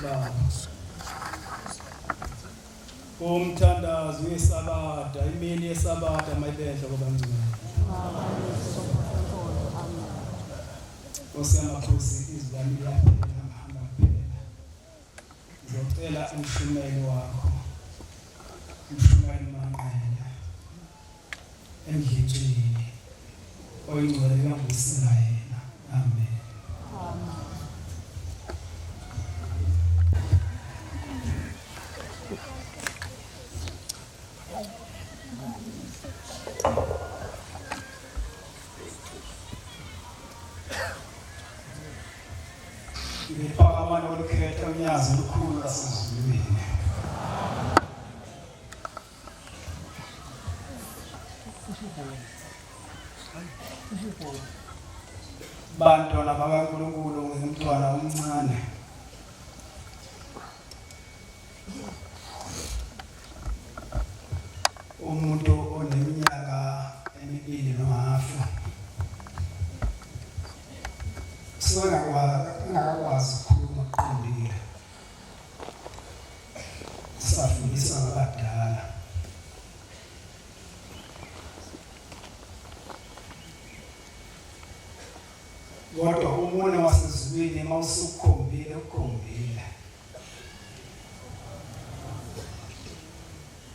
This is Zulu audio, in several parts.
Baba. Umthandazo weSabatha, imini yeSabatha mayibenhle kwabangcwele. Nkosi yamakhosi, izwi lami liyaphela, ngihamba kuphela. Ngizocela umshumeli wakho, umshumeli Manqele, emdletsheni oyingcwele kangusela yena. Amen. Ngiphakamani olukhetha unyazi olukhulu lasezulwini. Bantwana bakaNkulunkulu ngingumntwana omncane. Umuntu oneminyaka emibili nohafu suke engakakwazi ukukhuluma kuqondile safundiswa ngabadala kodwa umunwe wasezulwini uma usukhombile ukhombile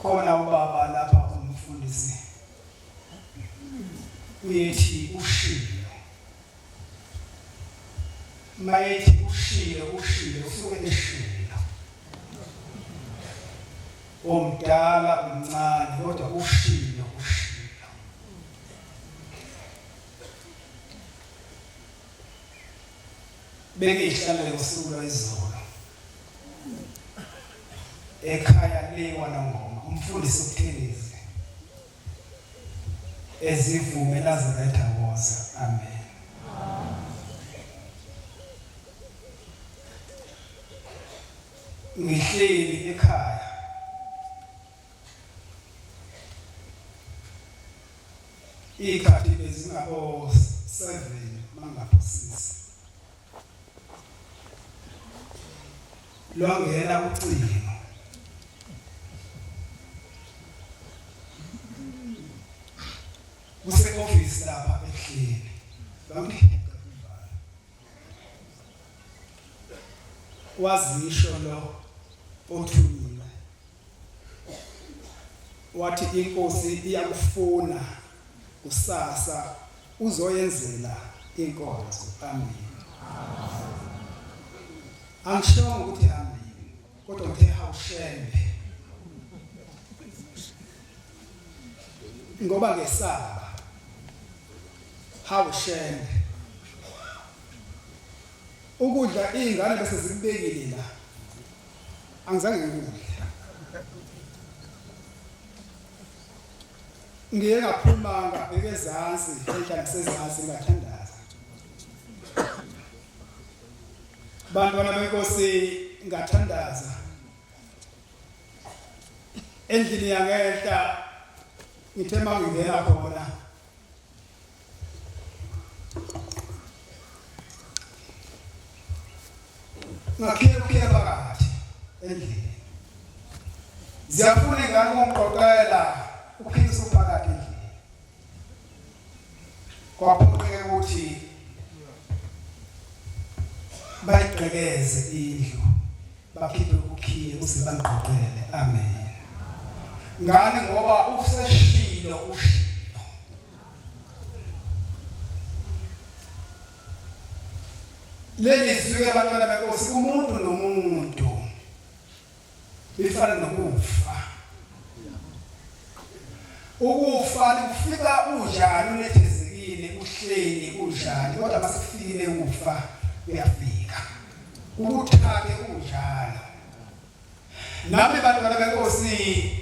khona ubaba lapha umfundisi uyethi ushilo mayethi ushilo ushilo usuke eshilo omdala umncane kodwa ushilo ushilo Bengiyihlalele ngosuku lwayizolo ekhaya le kwaNongoma umfundisi uButhelezi ezivume Nazaretha woza amen ngihleli ekhaya Ikhathi bezingabo 7 mangaphosisi. Lwangena ucingo. Kuse office lapha ehleni. Bamkhiqa uvalo. Wazisho lo othunyiwe. Wathi inkosi iyakufuna kusasa uzoyenzela inkonzo. Amen. Angishongo ukuthi amen kodwa ngithe hawushembe. Ngoba ngesaba. Hawushembe. Ukudla izingane bese zikubekile la. Angizange ngikudle. Ngiye ngaphuma ngabheka ezansi enhla nasezansi ngathandaza. Bantwana benkosi ngathandaza. Endlini yangenhla ngithe mangingena khona Ngakhiye ukhiye phakathi endlini. Ziyafuna ingane ukungiqoqela ukhiye usuphakathi endlini. Kwaphoqeka ukuthi bayigqekeze indlu bakhiphe ukhiye uze bangiqoqele. Amen. Ngani ngoba useshilo ushilo. Leli zwi abantwana benkosi umuntu nomuntu lifana nokufa. Ukufa kufika unjani unethezekile uhleli unjani kodwa masekufikile ukufa kuyafika. Ukuthathe unjalo. Nami bantwana benkosi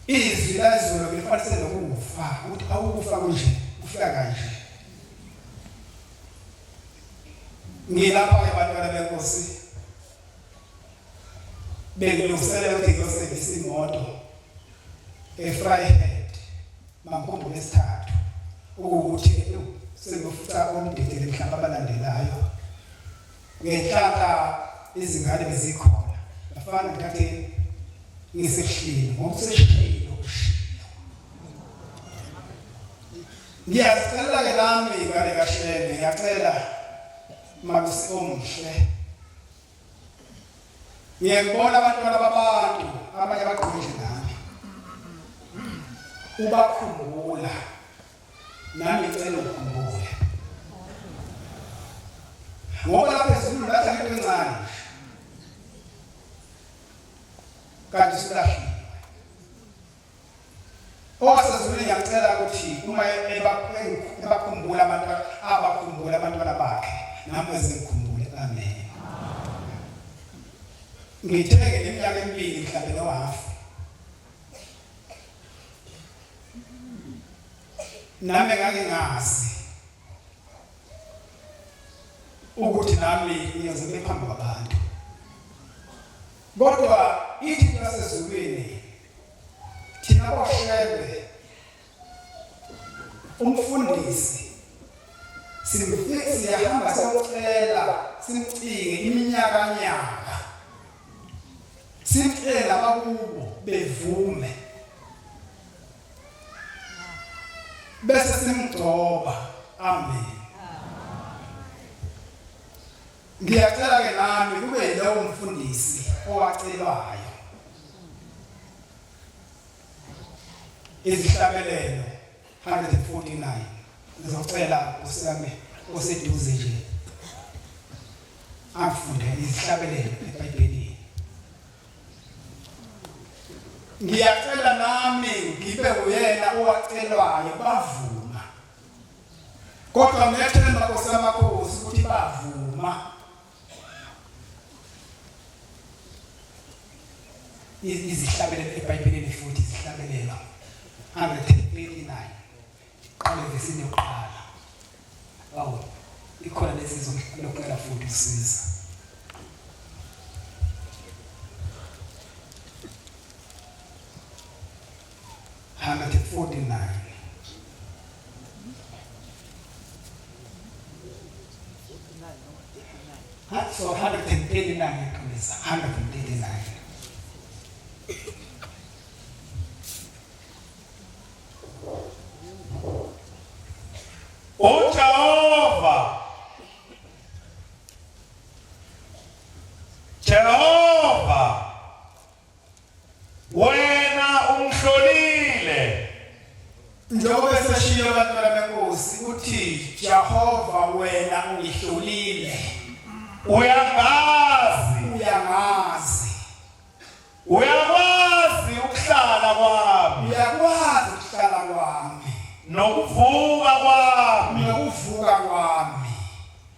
Izwi layizolo belifanise nokufa ukuthi awukufa kunje kufika kanje. Ngilapha ke bantwana benkosi bengilungiselela ukuthi ngiyosebenzisa imoto eFryhead mangikhumbule esithathu ukuthi sengiyofica omdedele mhlawumbe abalandelayo ngenhlanhla. izingane bezikhona. Bafana ngithathe ngisehlile ngoba useshilo ushilo. Ngiyacela ke nami ingane kaShembe, ngiyacela malusi omuhle. Ngiye ngibona abantwana babantu abanye abagqoke njengami. Ubakhumbula nami ngicela ukukhumbule. Ngoba lapha ezulwini lathi into encane. Kanti silahliwe. Owasezulwini ngiyacela ukuthi uma ebakhumbula abantu abakhumbula abantwana bakhe nami ezingikhumbule. Amen. Ngithenge iminyaka emibili mhlawumbe nohafu. Nami ngangingazi ukuthi nami ngiyoze ngibe phambi kwabantu. Kodwa ithi into yasezulwini thina boShembe umfundisi siyahamba siyocela simcinge iminyaka nyaka simcela abakubo bevume bese simgcoba. Amen. Ngiyacela ke nami kube yilowo mfundisi owacelwayo. Izihlabelelo 149 ngizocela Nkosi yami oseduze nje afunde izihlabelelo eBhayibhelini. Ngiyacela nami ngibe uyena owacelwayo bavuma. Kodwa ngiyethemba Nkosi yamakhosi ukuthi bavuma. Izihlabelelo eBhayibhelini futhi izihlabelelo 139 qale vesini yokuqala. Awu ikhona lesizo lokuqala futhi usiza. 149 So 139 ngiyaqinisa 139. UJehova Jehova Wena ungihlolile. Njengoba eseshiyo abantwana benkosi uthi Jehova wena ungihlolile. Uyangazi. Uyangazi. Uyakwazi ukuhlala kwami. Uyakwazi ukuhlala kwami. Nokuvuka kwami. Nokuvuka kwami.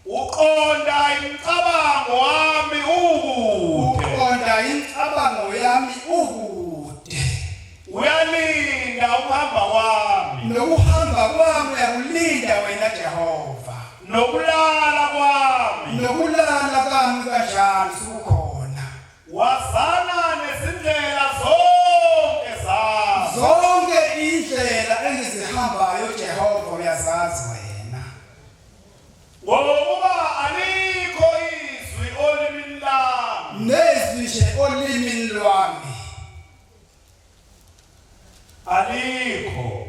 Uqonda imicabango wami ukude. Uqonda imicabango yami ukude. Uyalinda ukuhamba kwami. Nokuhamba kwami uyakulinda wena Jehova. Nokulala kwami. Nokulala kwami kanjalo sukhona. Wazana nezindlela zonke zami. Zonke indlela engizihambayo Jehova uyazazi wena. Ngokuba alikho izwi olimini lami. Nezwi nje olimini lwami. Alikho.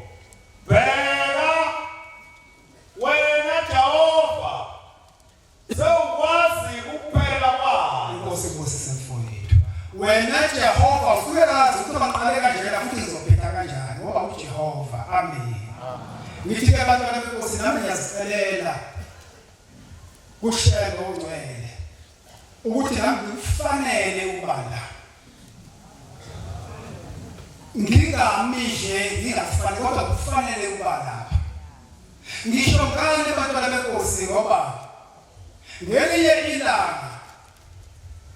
Bheka wena Jehova sewukwazi ukuphela kwayo. Inkosi ibusise mfowethu. Wena Jehova usuyazi ukuthi baqale kanjena futhi ngizophetha kanjani ngoba uJehova. Amen. Ngithi ke abantwana benkosi nami ngiyazicelela kuShembe ongcwele ukuthi nami ngikufanele ukuba la. Ngingami nje ngingafanele kodwa kufanele ukuba lapha. Ngisho ngani abantwana benkosi ngoba ngelinye ilanga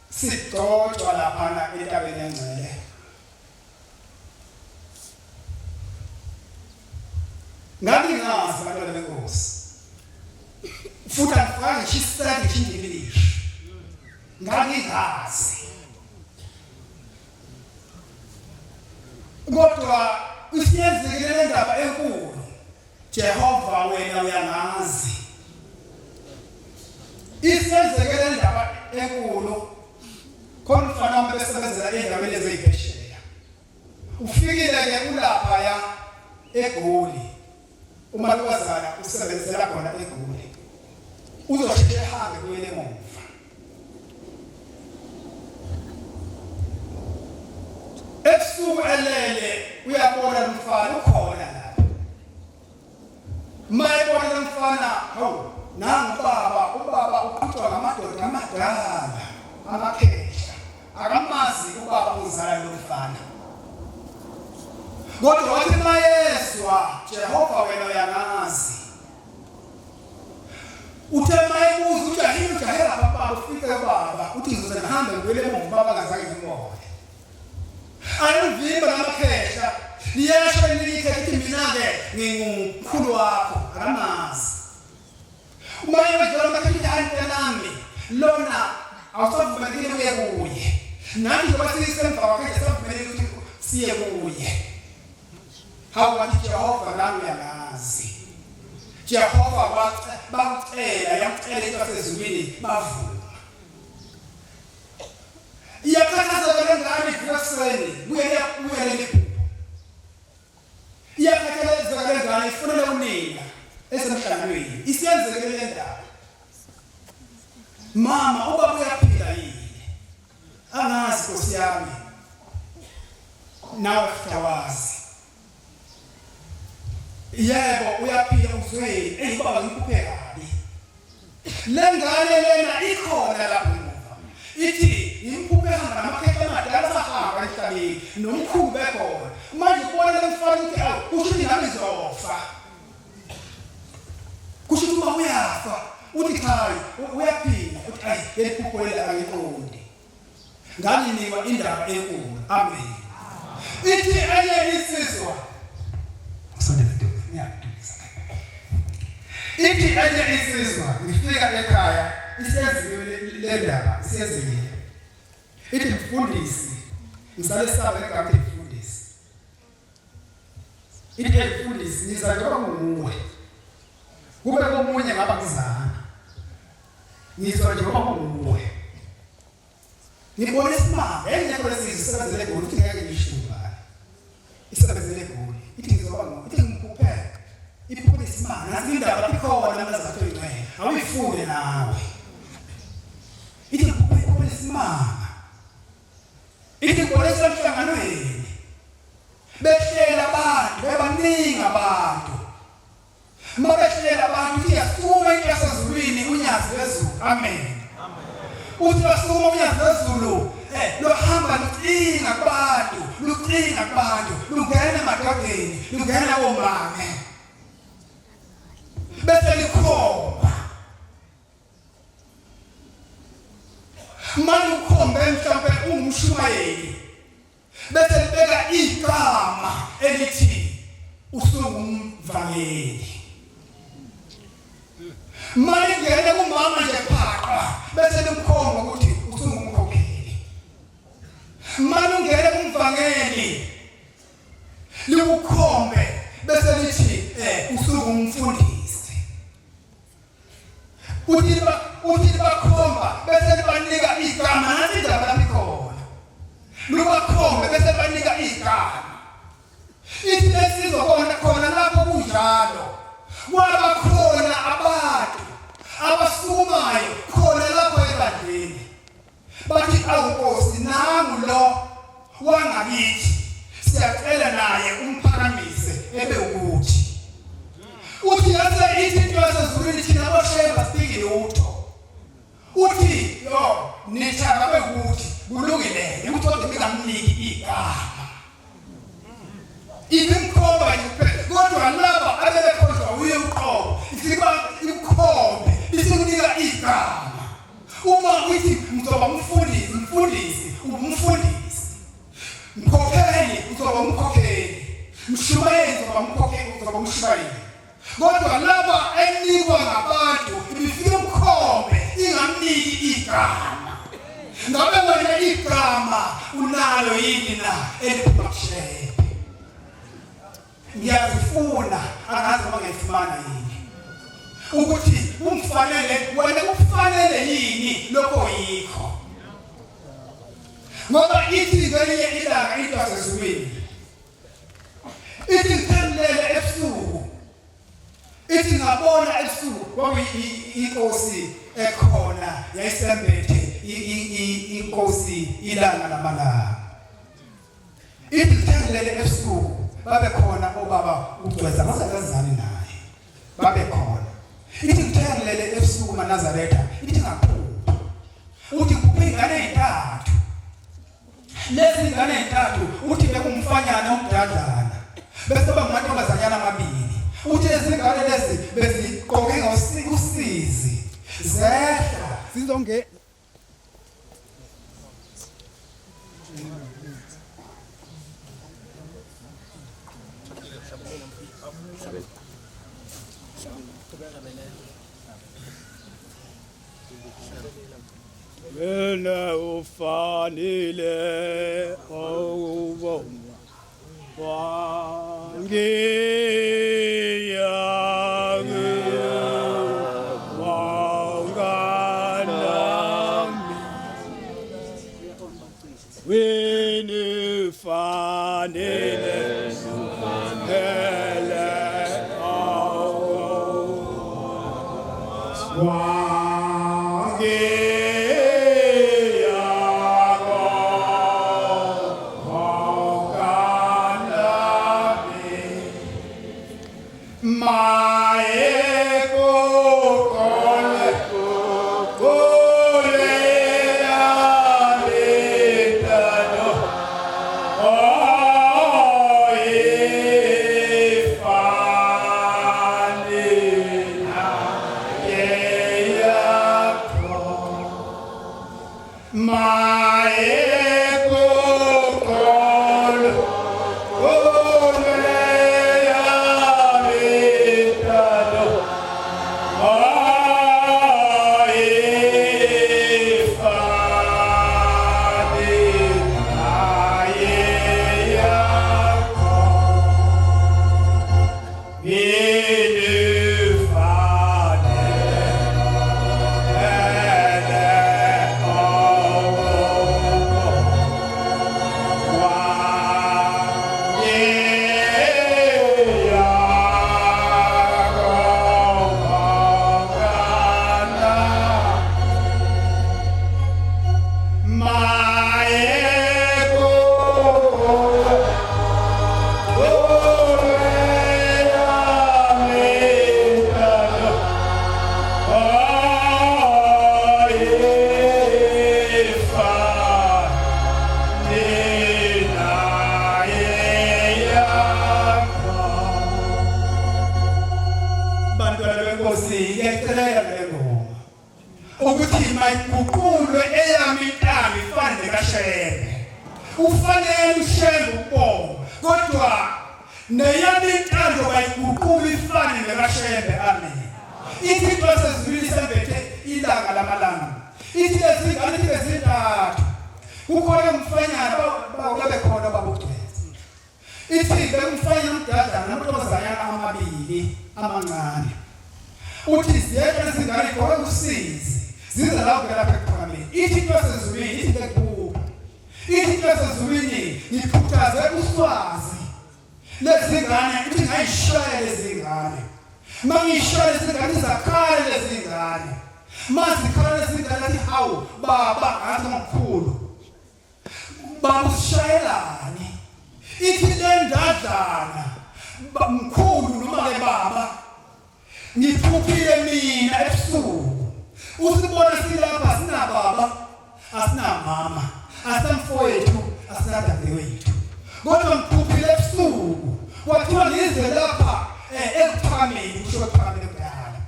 sigcotshwa laphana entabeni engcwele. Ngangingazi abantwana benkosi. Futhi angifake ngisho isenti ngisho indibilishi. Ngangingazi. Kodwa isiyenzekile le ndaba enkulu. Jehova wena uyangazi. Isiyenzekile le ndaba enkulu. endaweni eziyiphesheya. Ufikile ke ulapha ya eGoli. Umalukazana usebenzela khona eGoli. Uzosheshe ehambe kuyele emuva. Ebusuku elele uyabona lomfana ukhona lapha. Mayebona lomfana, hawu nangu baba, ubaba uqhutshwa ngamadoda amadala, amakhehla. Akamazi ubaba uzala lo mfana. Kodwa wathi mayezwa Jehova wena uyangazi. Uthe mayebuza ujahile ujahela baba ufike ubaba uthi ngizoze ngihambe ngibuyele emuva ubaba angazange ngimbone. Ayamvimba lamakhehla liyasho elinye ikhehla ithi mina-ke ngingumkhulu wakho akamazi. Uma yedlula amakhehla ithi hayi mntanami lona awusavumelekile uye kuye. Nathi njengoba sisemva kwakhe nje savumelekile ukuthi siye kuye. Hawu wathi Jehova nami uyangazi. Jehova bamcela yamcela into yasezulwini bavuma. Iyakhathazeka le ngane ivuka ekuseni kuye liyabuya leli phupho. Iyakhathazeka le ngane ifonele unina esemhlanganweni. Isiyenzekile le ndaba. Mama ubaba uyaphila yini? Angazi Nkosi yami. Nawe futhi awazi. Yebo uyaphila uzweni. Eyi baba ngiphuphe kabi. Le ngane lena ikhona lapho emuva. Ithi ngimphuphe ehamba namakhehla amadala asahamba emhlabeni nomkhulu bekhona. Manje ubona le mfana ukuthi awu kusho ukuthi nami ngizofa. Kusho ukuthi uma uyafa uthi cha uyaphila uthi ayi leli phupho leli angiqondi. Nganginikwa indaba enkulu. Amen. Ithi enye insizwa Sondela ntombi ngiyakudumisa. Ithi enye insizwa ngifika ekhaya isiyenzile le ndaba isiyenzile. Ithi mfundisi ngisalesaba legama mfundisi. Ithi mfundisi ngiza njengoba nguwe. Kube komunye ngaba ngizana. Ngizwa njengoba kunguwe. Ngibona isimanga engekho lesizwe isebenzele eGoli uthi ngeke ngisho ngubani. Isebenzele eGoli ithi ngizoba ngo ithi ngiphuphe iphuphe isimanga nathi indaba ikhona mina zathu ingcwele awuyifunde nawe. Ithi ngiphuphe iphuphe isimanga. Ithi ngibona esemhlanganweni behlela abantu bebaningi abantu Mabehlela abantu uthi yasukuma into yasezulwini unyazi lwezulu. Amen. Uthi lwasukuma unyazi lwezulu lohamba lucinga kubantu, lucinga kubantu, lungena emadodeni, lungena komame. Bese likhomba. Manje ukhombe mhlawumbe ungumshumayeli. Bese libeka igama elithi usungumvangeli. Malingene kumama nje phaqa bese limkhomba ukuthi usungumkhokheli. Malungene kumvangeli likukhombe bese lithi usungumfundisi. Uthi ba uthi bakhomba bese banika igama nathi indaba lapho ikhona. Lubakhombe bese banika igama. Ithi lesizwa khona khona lapho kunjalo. Kwaba khona abantu abasukumayo khona lapho ebandleni. Bathi awu Nkosi nangu lo wangakithi siyacela naye umphakamise ebe ukuthi. Uthi yase ithi into yasezulwini thina boshemba sibiki lutho. Uthi yo nithi akabe ukuthi kulungile ukuthi kodwa ningamniki igama. Ibimkhomba nje kuphela kodwa laba abebekhonjwa uye uqobo ifika ikukhombe isikunika igama. Uma uthi ngizoba umfundisi, umfundisi, umfundisi. Mkhokheli uzoba umkhokheli. Mshumayeli uzoba umkhokheli, uzoba umshumayeli. Kodwa laba enikwa ngabantu ibifike umkhombe ingamniki igama. Ngabe wena igama unalo yini na eliphuma kuShembe? Ngiyazifuna angazi noma ngiyifumana yini. Ukuthi kungifanele wena kufanele yini lokho yikho. Ngoba ithi ngelinye ilanga into yasezulwini ithi ngithemlele ebusuku, ithi ngabona ebusuku kwakuyinkosi ekhona yayisembethe inkosi ilanga lamalanga. Ithi ngithemlele ebusuku babe khona obaba uGcweza basakazani naye babe khona. Ithi ngithemlele ebusuku maNazaretha, ithi ngaphupha uthi ngiphuphe ingane ezintathu. Lezi ingane ezintathu uthi bekumfanyana omdadlana bese bangamantombazanyana amabili. Uthi lezi ngane lezi bezigqoke ngosizi zehla sizonge Wena ufanele ukubongwa wangiyakubonga nami wena ufanele ele Bantwana benkosi, ngiyacela le ngoma ukuthi mayiguqulwe eyami intamo ifane nekaShembe. Ufanele uShembe ukubonga, kodwa neyami intando bayiguqula ifane nekaShembe. Amen. Ithi into yasezulwini isembethe ilanga lamalanga. Ithi lezi ngane ithi bezintathu. Kukhona umfanyana babekhona babugcwetha. Ithi bekumfanyana omdadlana namantombazanyana amabili amancane. Uthi ziyehla lezingane igqoke usizi zize la uvela lapha ekuphakameni. Ithi into yasezulwini ithi bekuphupha. Ithi into yasezulwini ngikhuthaze uswazi lezingane ithi ngayishaya lezingane. Mangishaya lezingane zakhala lezingane. Mazikhala lezingane athi hawu baba ngathi omkhulu. Baba usishayelani? Ithi lendadlana mkhulu noma ke baba ngiphuphile mina ebusuku usibona silapha sinababa asinamama asinamfowethu asinadadewethu kodwa ngiphuphile ebusuku kwathiwa ngize lapha ekuphakameni kusho ekuphakameni kudala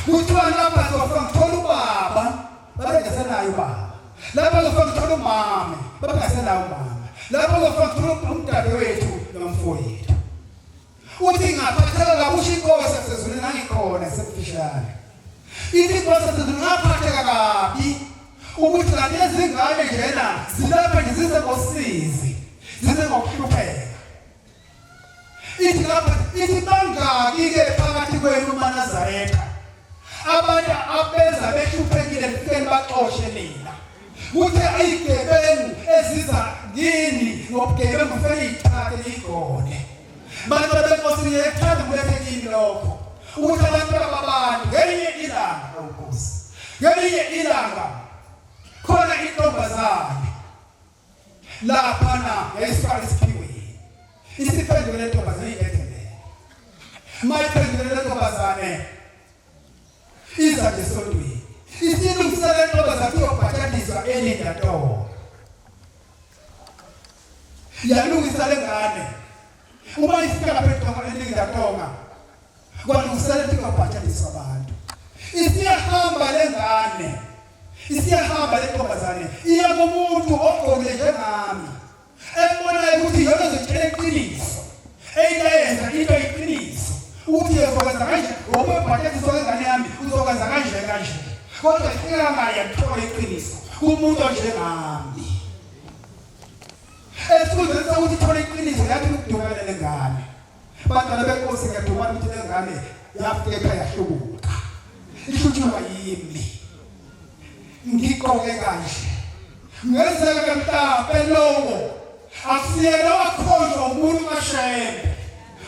Kuthiwa lapha sofika ngithola ubaba, babengasenayo ubaba. Lapha sofika ngithola umama, babengasenayo umama. Lapha sofika ngithola umdadewethu nomfowethu. Uthi ngaphatheka kabusha inkosi yasezulwini ngangikhona semfishane. Ithi inkosi yasezulwini ngaphatheka kabi ukuthi kanti lezingane njena zilapha nje zize ngosizi, zize ngokuhlupheka. Ithi lapha ithi bangaki ke phakathi kwenu maNazaretha abantu abeza behluphekile nifikeni baxoshe nina. Kuthe igebengu eziza kini ngobugebengu kufanele ithathe ligone. Bantu benkosi ngiyakuthanda ukulethe kimi lokho. Ukuthi abantu babantu ngelinye ilanga awukosi. Ngelinye ilanga khona intombazane laphana yayisuka esiphiweni. Isiphendule le ntombazane idedele. Mayiphendule le ntombazane iza nje esontweni. Isilungisela le ntombazane iyobhajadiswa elinda ntoba. Yalungisa lengane. Uma ifika lapha eTonga elinda Tonga kwalungisela ukuthi ingabhajadiswa abantu. Isiyahamba lengane. Isiyahamba le ntombazane iya kumuntu ogqokile njengami. Embonayo ukuthi iyona ezotshela iqiniso. Eyilayenza into iqiniso. Ukuthi uyokwenza kanje ngoba ubhajadiswa kwengane yami uzokwenza kanje kanje. Kodwa ifika ngaye yathola iqiniso kumuntu onjengami. Esikhundleni sokuthi ithole iqiniso yathi ukudumela lengane. Bantwana benkosi ngiyadumala ukuthi lengane yafika ekhaya yahlubuka. Ihlutshulwa yimi. Ngigqoke kanje. Ngenzeka ke mhlampe lowo akusiyena wakhonjwa umuntu kaShembe.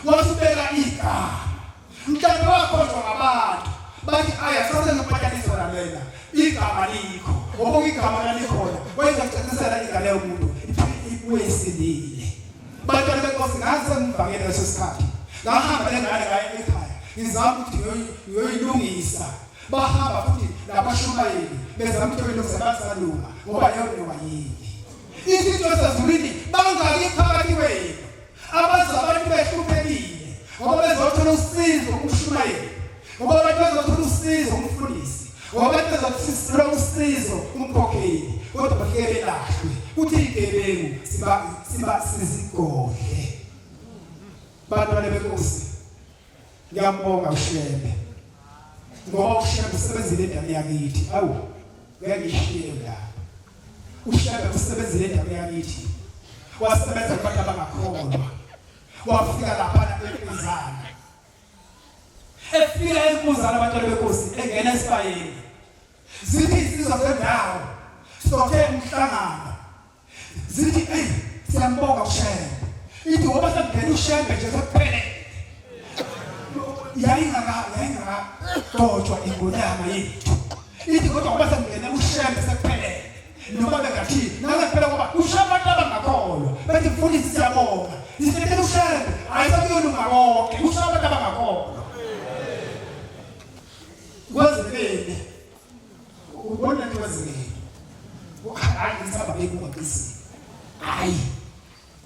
Wasibeka igama. Mhlampe wakhonjwa ngabantu. Bathi aya sase ngibhadaliswa lena. Igama likho. Ngoba igama lalikhona. Wenza kucacisela ingane yomuntu ibuye isindile. Bantwana benkosi ngase ngivakele leso sikhathi. Ngahamba lengane ngaye ekhaya. Ngizama ukuthi ngiyoyilungisa. Bahamba futhi labashumayeli bezama ukuthi yoyilungisa basalunga ngoba yoniwa yini. Ithi into esezulwini bangaki phakathi kwenu abazi abantu behluphekile ngoba bezothola usizo kumshumayeli ngoba abantu bezothola usizo kumfundisi ngoba abantu bezothola usizo kumkhokheli kodwa bafike belahlwe kuthi igebengu siba siba sizigodle bantwana benkosi ngiyambonga uShembe ngoba uShembe usebenzile endaweni yakithi awu ngeke ngishiye la uShembe usebenzile endaweni yakithi wasebenza kubantu abangakholwa wafika lapha enkuzana efika enkuzana abantwana benkosi engena esibayeni zithi insizwa zendawo sothe umhlangano zithi ey siyambonga uShembe ithi ngoba sekungena uShembe nje sekuphelele yayingaka yayingakagcotshwa ingonyama yethu ithi kodwa ngoba sekungena uShembe sekuphelele noma bengathini nangempela ngoba uShembe abantu abangakholwa bethi mfundisi siyabonga nisilethele uShembe hayi sekuyolunga konke usho abantu abangakholwa kwenzekeni ubona nto kwenzekeni hayi ngisaba bekuqisile hayi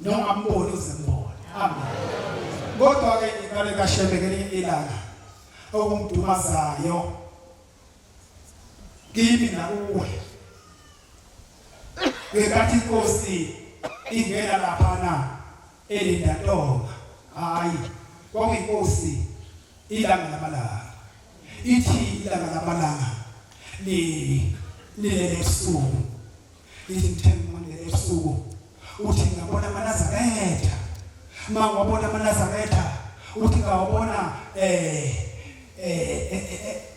noma ambone uzembona amen kodwa ke ingane kaShembe ngelinye ilanga okumdumazayo kimi nakuwe ngenkathi inkosi ingena laphana elindatonga hayi kwakuyinkosi ilanga lamalanga ithi ilanga lamalanga li lilele ebusuku lithi ngithe ngilele ebusuku uthi ngabona amaNazaretha mangwabona amaNazaretha uthi ngawabona eh eh,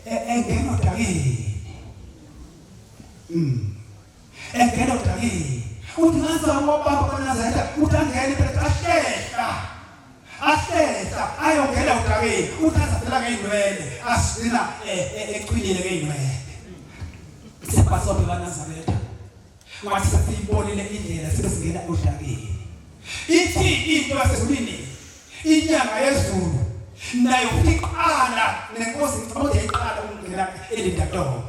eh, engena odakeni engena odakeni uthi ngazama wabamba amaNazaretha uthi angene phela ahlehla ahlehla ayongena udakeni uthi azafela ngeyinwele asigcina echwilile ngeyinwele sibhasobhe kaNazaretha ngathi sesiyibonile indlela sibe singena odakeni ithi into yasezulwini inyanga yezulu nayo futhi iqala nenkosi ngicabanga ukuthi yayiqala ukungena elindatonga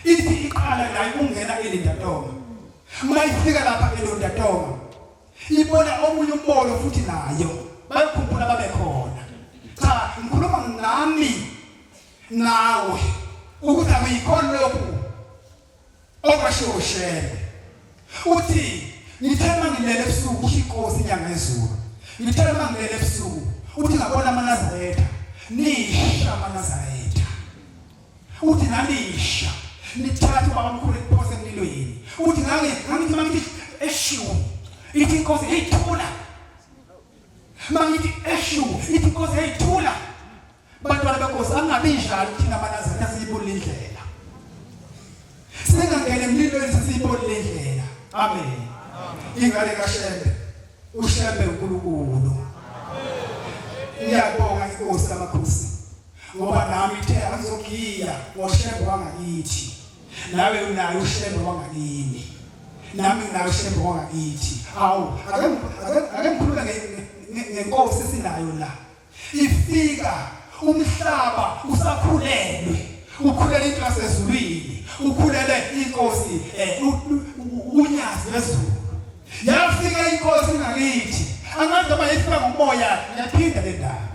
ithi iqala nayo ukungena elindatonga mayifika lapha elindatonga ibona omunye umbono futhi nayo bayokhumbula babe khona cha ngikhuluma ngami nawe ukuthi akuyikhona lokhu okwashiwo uShembe uthi ngithe mangilele ebusuku usho inkosi inyanga yezulu ngithe mangilele ebusuku uthi ngabona amaNazaretha nisha amaNazaretha uthi nalisha nithathe ubabamkhulu ekuphose emlilweni uthi ngangi ngangithi mangithi eshiwo ithi inkosi hey thula mangithi eshiwo ithi inkosi hey thula bantwana benkosi angabi njalo thina aManazaretha siyibona indlela singangena emlilweni sesiyibona. Amen. Ingane kaShembe, uShembe uNkulunkulu. Ngiyabonga inkosi amakhosi ngoba nami ithe angizogiya ngoShembe wangakithi. Nawe unayo uShembe wangakini. Nami nginayo uShembe wangakithi. Awu, ake ngikhulume ngenkosi esinayo la. Ifika umhlaba usakhulelwe, ukhulele into yasezulwini, ukhulele inkosi unyazi lwezulu. Yafika inkosi ngakithi, angazi noma ifika ngomoya, ngiyaphinda le ndaba.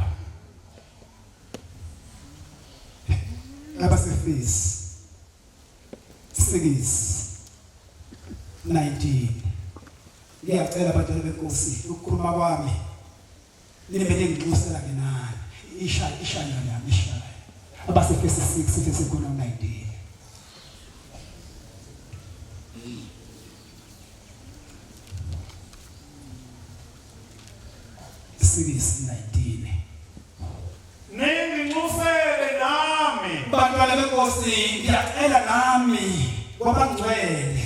Abasefisi 6 19 Ngiyacela bantwana benkosi ukukhuluma kwami Nibe ninginxusela ke nani. Ishaya ishaya ingane yami ishaya. Abasefesi 6 ifesi khona 19. Six 19. Ninginxusele nami. Bantwana benkosi ngiyacela nami kwabangcwele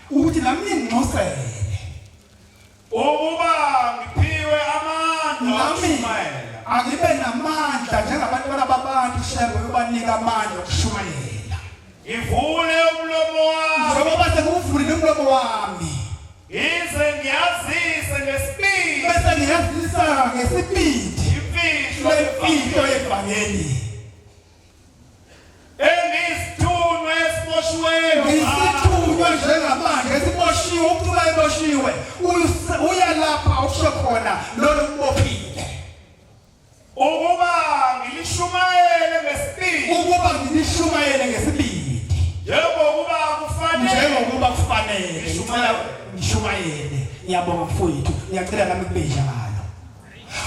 ukuthi nami ninginxusele. Ukuba ngiphiwe amandla Nami okushumayela. angibe namandla njengabantwana babantu Shembe uyobanika amandla okushumayela. Ngivule umlomo wami. Njengoba senguvulile umlomo wami. Ngize ngiyazise ngesibindi. Bese ngiyazisa ngesibindi. Imfihlo Lemfihlo yevangeli. Engisithunywa esiboshiweyo. Ngisithunywa njengamanje esiboshiwe umuntu eboshiwe uya lapha usho khona lolo mbophile. Ukuba ngilishumayele ngesibindi. Ukuba ngilishumayele ngesibindi. Njengokuba kufanele. Njengokuba kufanele. Ngicela ngishumayele. Ngiyabonga mfowethu. Ngiyacela nami kube njalo.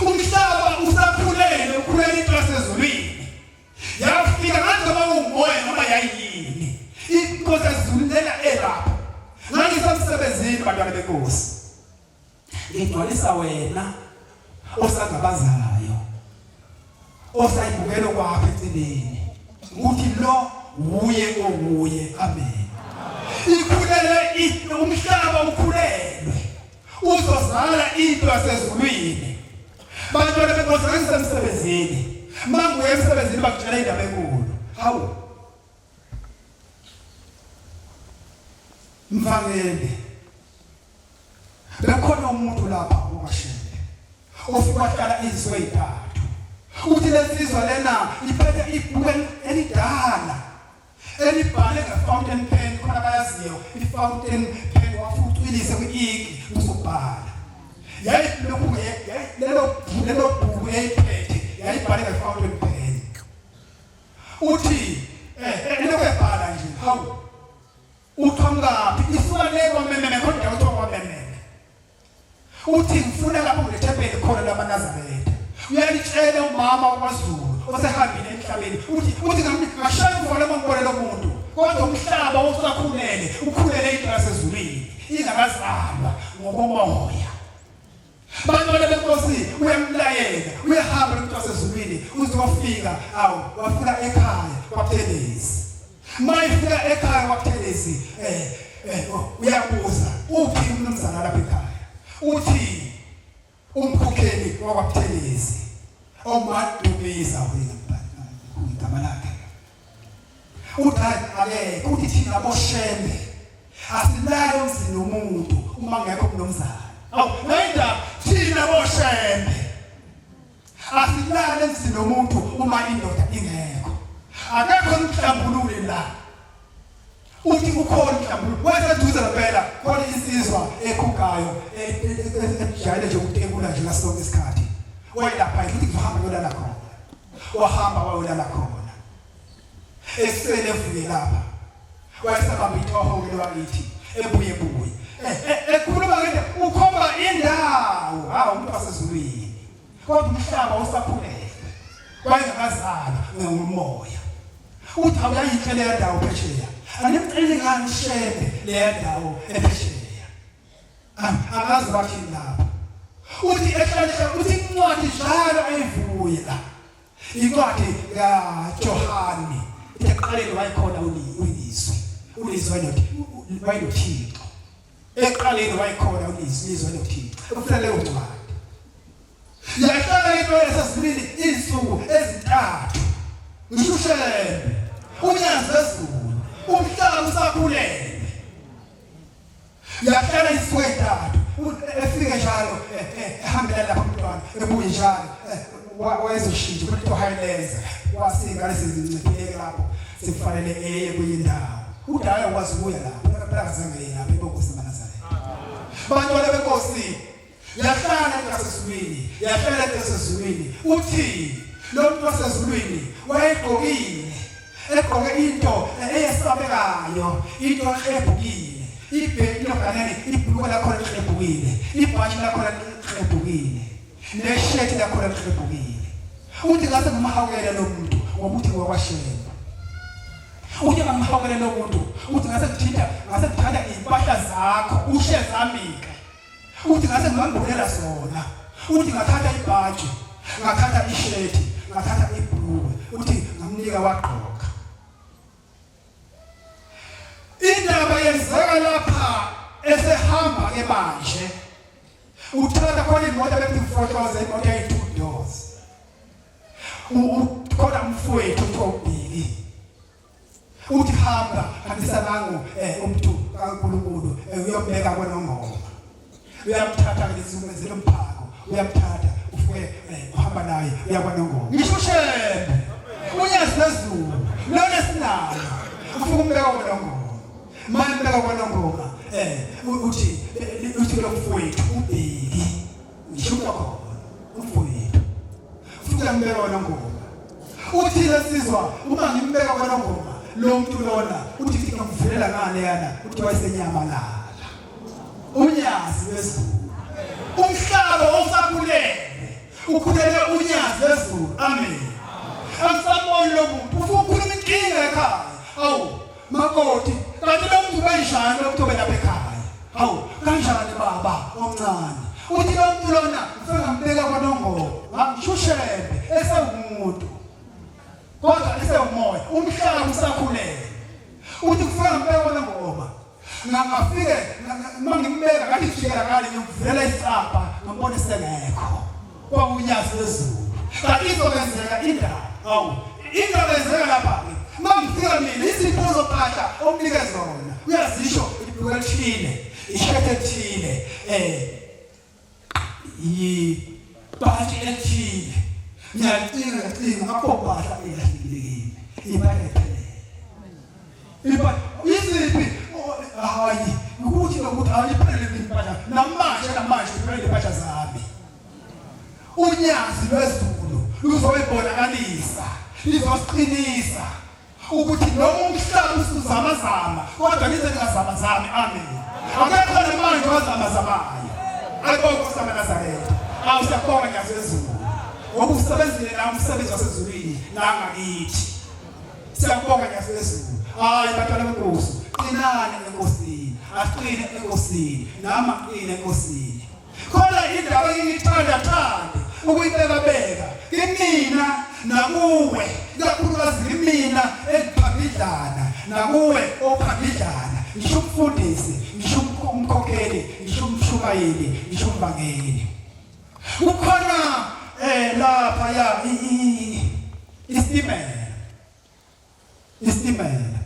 Umhlaba usakhulele ukhulele into yasezulwini. Yafika ngathi noma umoya noma yayini. Inkosi yazizulela elapha. Ngangisemsebenzini bantwana benkosi. Ngigcwalisa wena osangabazayo. Osayibukela kwakho eceleni. Ukuthi lo wuye owuye. Amen. Ikhulele umhlaba ukhulelwe. Uzozala into yasezulwini. Bantwana benkosi ngangisemsebenzini. Mangibuya emsebenzini bakutshela indaba enkulu. Hawu. Mvangeli. Bekhona umuntu lapha okwashele. Ofika wahlala izwe ezintathu. Uthi lensizwa lena iphethe ibhuku elidala. Elibhale nge-fountain pen khona abayaziyo i-fountain pen wafucwilise kwi-inki uzobhala. Yayilokhu lelo lelo bhuku eyiphethe yayibhale nge-fountain pen. Uthi elokhu ebhala nje hawu uqhamukaphi isuka le kwamememe khona indawo kuthiwa kwamememe. Uthi ngifuna lapho kunethempeli khona lamaNazaretha. Uyalitshela umama wakwaZulu osehambile emhlabeni uthi uthi ngashaya uvalo uma ngibona lo muntu kodwa umhlaba usakhulele ukhulele into yasezulwini ingakazalwa ngokomoya. Bantwana benkosi uyamlayela uyahamba lo muntu wasezulwini uze wafika awu wafika ekhaya kwaButhelezi. Mayifika ekhaya kwaButhelezi uyabuza uphi umnumzana lapha ekhaya. Uthi umkhokheli wakwaButhelezi omadumisa wena igama lakhe. Uthi akekho uthi thina boshembe asilali emzini womuntu uma ngekho umnumzana. Awu nayindaba thina boshembe asilali emzini womuntu uma indoda ingekho. Akekho umhlambululi la. Uthi ukhona umhlambululi wayeseduze ngempela khona insizwa ekhugayo ejayele nje ukutekula nje ngaso sonke isikhathi. Wayelapha uthi ngizohamba ngiyolala khona. Wahamba wayolala khona. Ekuseni evuke lapha. Wayesabamba itoho ke lwakithi ebuye buye. Ekhuluma ngento ukhomba indawo hawu umuntu wasezulwini. Kodwa umhlaba usakhulele. Wayengakazalwa ngomoya. Uthi awuyayinhle leya ndawo phesheya. Animceli ngani uShembe leya ndawo ephesheya. Angazi bathini lapho. Uthi ehlale uthi incwadi njalo ayivuye la. Incwadi kaJohane ithi ekuqaleni wayekhona uyizwi. Ulizwi wayenoThixo. Ekuqaleni wayekhona uLizwi, iLizwi wayenoThixo. Ufuna leyo ncwadi. Yahlala into yasezulwini izinsuku ezintathu. Ngisho uShembe, unyazi lwezulu, umhlaba usakhulele. Yahlala izinsuku ezintathu, efike njalo ehambela lapha umntwana, ebuye njalo wayezoshintsha ukuthi uhayilenza wasingane sezinciphile lapho sekufanele eye kwenye indawo. Udala ukwazi ukuya lapho, phela akazange yena lapho ebonkosi amaNazaretha. Bantwana benkosi Yahlala into yasezulwini, yahlala into yasezulwini. Uthi lo muntu wasezulwini wayegqokile, egqoke into eyesabekayo, into eqebhukile. Ibheki loganeni, ibhuluko lakhona liqebhukile, ibhatshi lakhona liqebhukile, neshethi lakhona liqebhukile. Uthi ngase ngimhawukele lo muntu ngokuthi ngokwashemba. Uthi ngimhawukele lo muntu, uthi ngase ngithinta, ngase ngithatha izimpahla zakho, ushe zami-ke. Uthi ngase ngibambulela zona. Uthi ngathatha ibhatshi, ngathatha ishethi, ngathatha ibhulukwe, uthi ngamnika wagqoka. Indaba yenzeka lapha esehamba ke manje. Uthatha khona imoto bethi mfohloze imoto eyi-two doors. Khona umfowethu kuthiwa uBheki. Uthi hamba hambisa nangu umuntu kaNkulunkulu uyombeka kwanongoma. Uyamthatha ke lezi umphako, uyamthatha ufike uhamba naye uya kwanongoma. Ngisho uShembe unyazi lwezulu lona esinalo ufike umbeka kwanongoma. Manje umbeka kwanongoma uthi uthi lo mfowethu uBheki ngisho khona umfowethu futhi uyambeka kwanongoma uthi lesizwa uma ngimbeka kwanongoma lo muntu lona uthi fika ngivulela ngale yana uthi wayesenyamalala unyazi lwezulu umhlaba osakulele ukhulele unyazi lwezulu amen angisamboni lo muntu ufuna ukukhuluma inkinga ekhaya awu Makoti, kanti lo muntu kanjani lo muntu obelapha ekhaya? Hawu, kanjani baba omncane? Uthi lo muntu lona ngifike ngambeka kwaNongoma, ngamshushembe esewumuntu. Kodwa esewumoya, umhlaba usakhulele. Uthi kufika ngambeka kwaNongoma. Ngangafike uma ngimbeka ngathi jikela ngale ngiyomvulela isicabha ngambona esengekho. Kwakunyazi lwezulu. Kanti izokwenzeka indaba. Hawu, indaba yenzeka lapha-ke. Uma ngifika mina izipho zopahla omnike zona uyazisho ibhuku elithile, ishethi elithile, yibhantshi elithile. Ngiyacinga ngiyacinga ngakho mpahla elahlekile kimi. Impahla iphelele. Impahla iziphi? Hayi, ukuthi nokuthi ayiphelele impahla. Namanje namanje iphelele impahla zami. Unyazi lwezulu luzoyibonakalisa, lizosiqinisa ukuthi noma umhlaba usuzamazama kodwa lize lingazamazami. Amen. Akekho namanje owazamazamayo. Ayibonke Nkosi yamaNazaretha. Awu siyakubonga Nyazi lwezulu ngoba usebenzile la umsebenzi wasezulwini la ngakithi. Siyakubonga Nyazi lwezulu. Hayi bantwana benkosi, qinani enkosini. Asiqine enkosini. Nami aqine enkosini. Khona indaba engiyithanda thande ukuyibekabeka kimina nakuwe, ikakhulukazi kimina engiphambidlana nakuwe ophambidlana, ngisho umfundisi, ngisho umkhokheli, ngisho umshumayeli, ngisho umvangeli. Kukhona lapha ya isitimela Isitimela.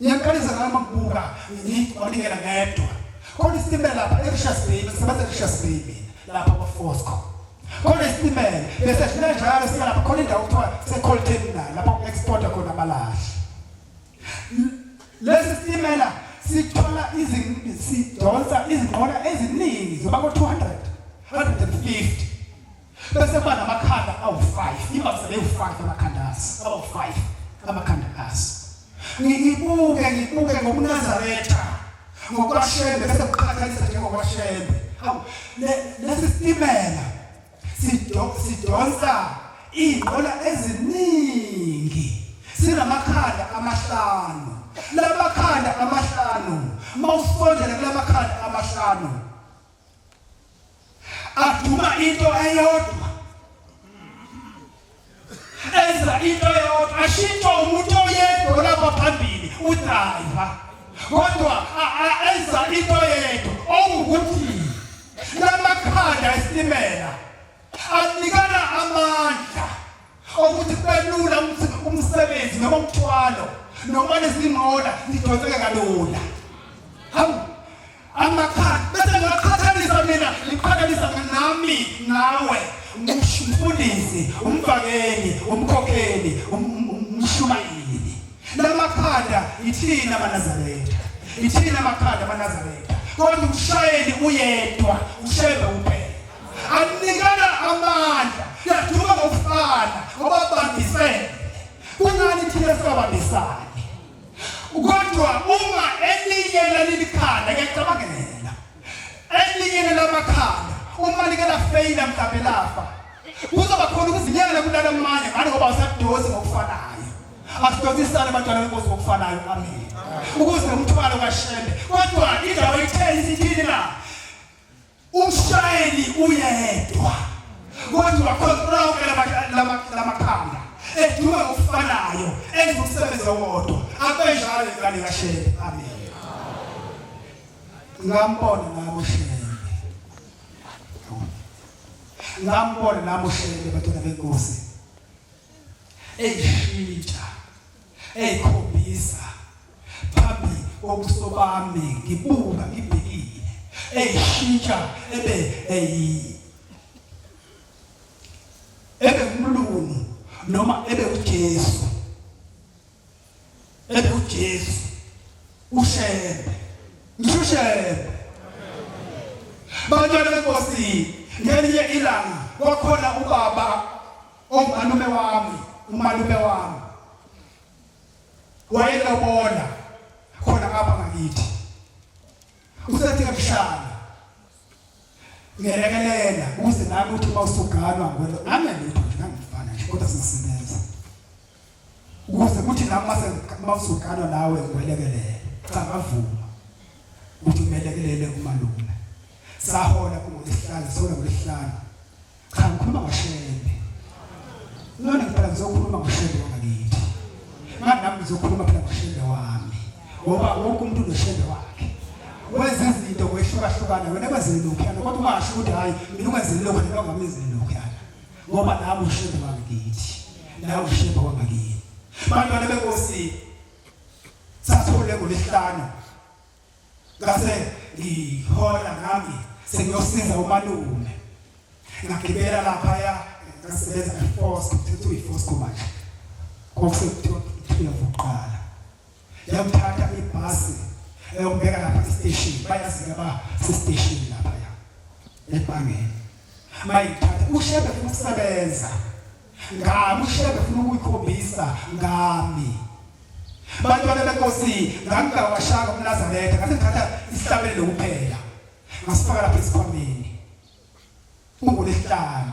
Ngiyaqalisa ngami ukubuka ngicwanikela ngedwa. Khona isitimela lapha eRichards Bay, ngisebenza eRichards Bay mina lapha kwaFosco. Khona isitimela bese sidlula njalo siya lapha khona indawo kuthiwa se-coal terminal lapho ku-exporta khona amalahle. Lesi sitimela sithola sidonsa izinqola eziningi zoba ko-200 150 Bese kuba namakhanda awu-5, imvamisa bewu-5 amakhanda aso, abawu-5 amakhanda aso. Ngibuke ngibuke ngobuNazaretha, ngokwaShembe bese kuqhathanisa njengokwaShembe. Hawu, lesi sitimela sidonsa iy'nqola eziningi sinamakhanda amahlanu. Lamakhanda amahlanu, mawusondela kulamakhanda amahlanu Aduma into eyodwa, enza into eyodwa, ashintshwa umuntu oyedwa olapha phambili, udriver. Kodwa enza into yedwa okuwukuthi lamakhanda esitimela anikana amandla okuthi kube lula umsebenzi noma umthwalo noma lezinqola zidonseke kalula. Hawu, amakhanda bese ngaqhathanisa mina, ngiqhathanisa nami nawe, umfundisi, umvangeli, umkhokheli, umshumayeli. Lamakhanda ithina amaNazaretha, ithina amakhanda amaNazaretha, kodwa umshayeli uyedwa, uShembe kuphela. Anikana amandla, yaduma ngokufana ngoba bambisene. Kungani thina singabambisani? Kodwa uma elinye lalikhanda, ngiyacabangela elinye lamakhanda uma like lafeyila mhlawumbe lafa, kuzoba khona ukuzinyela kulala amanye ngani, ngoba usadosi ngokufanayo. Asidonsisane abantwana benkosi ngokufanayo, amen, ukuze umthwalo kaShembe. Kodwa indaba itheni, isithini la? Umshayeli uyedwa, kodwa control onke lamakhanda eduma ngokufanayo, enza umsebenzi owodwa. Abenjalo ingane kaShembe, amen. Ngambona nami uShembe, ngambona nami uShembe, bantwana benkosi, eyishintsha eyikhombisa phambi kobuso bami, ngibuka ngibhekile, eyishintsha ebe eyi ebe umlungu noma ebe uJesu, ebe uJesu uShembe, ngisho uShembe. Bantwana benkosi, ngelinye ilanga kwakhona ubaba ongumalume wami, umalume wami wayelobola khona ngapha ngakithi, usethi emshana ngelekelela ukuze nami uthi uma usuganwa ngwelo ngangelutho nje, ngangifana nje kodwa singisebenza ukuze kuthi nami mase mawusuganwa nawe ngwelekelele. Cha, ngavuma ukuthi ngimelekelele umalume. Sahola kungolwesihlanu, sahola ngolwesihlanu. Cha, ngikhuluma ngoShembe. Lona phela ngizokhuluma ngoShembe wangakithi. Ngani nami ngizokhuluma phela ngoShembe wami. Ngoba wonke umuntu unoShembe wakhe. Wenza izinto ngokwehlukahlukana, wena kwenzele lokhuyana, kodwa ungasho ukuthi hayi mina ungenzele lokhu noma ngamenzele lokhuyana. Ngoba nami uShembe wangakithi. Nawe uShembe wangakini. Bantwana benkosi, sathole ngolwesihlanu ngase ngihola nami sengiyosiza umalume, ngagibela laphaya, ngasebenza eFosco, kuthiwa iFosco manje, kwakusekuthiwa 12 kuqala. Yamthatha ibhasi eyokubeka lapha estation, bayazika ba sestation laphaya ebhangeni. Mayithatha uShembe funa ukusebenza ngami, uShembe funa ukuyikhombisa ngami. Bantwana benkosi, ngangingawashanga umNazaretha, ngase ngithatha isihlabelelo kuphela, ngasifaka lapha esikhwameni. Kungolwesihlanu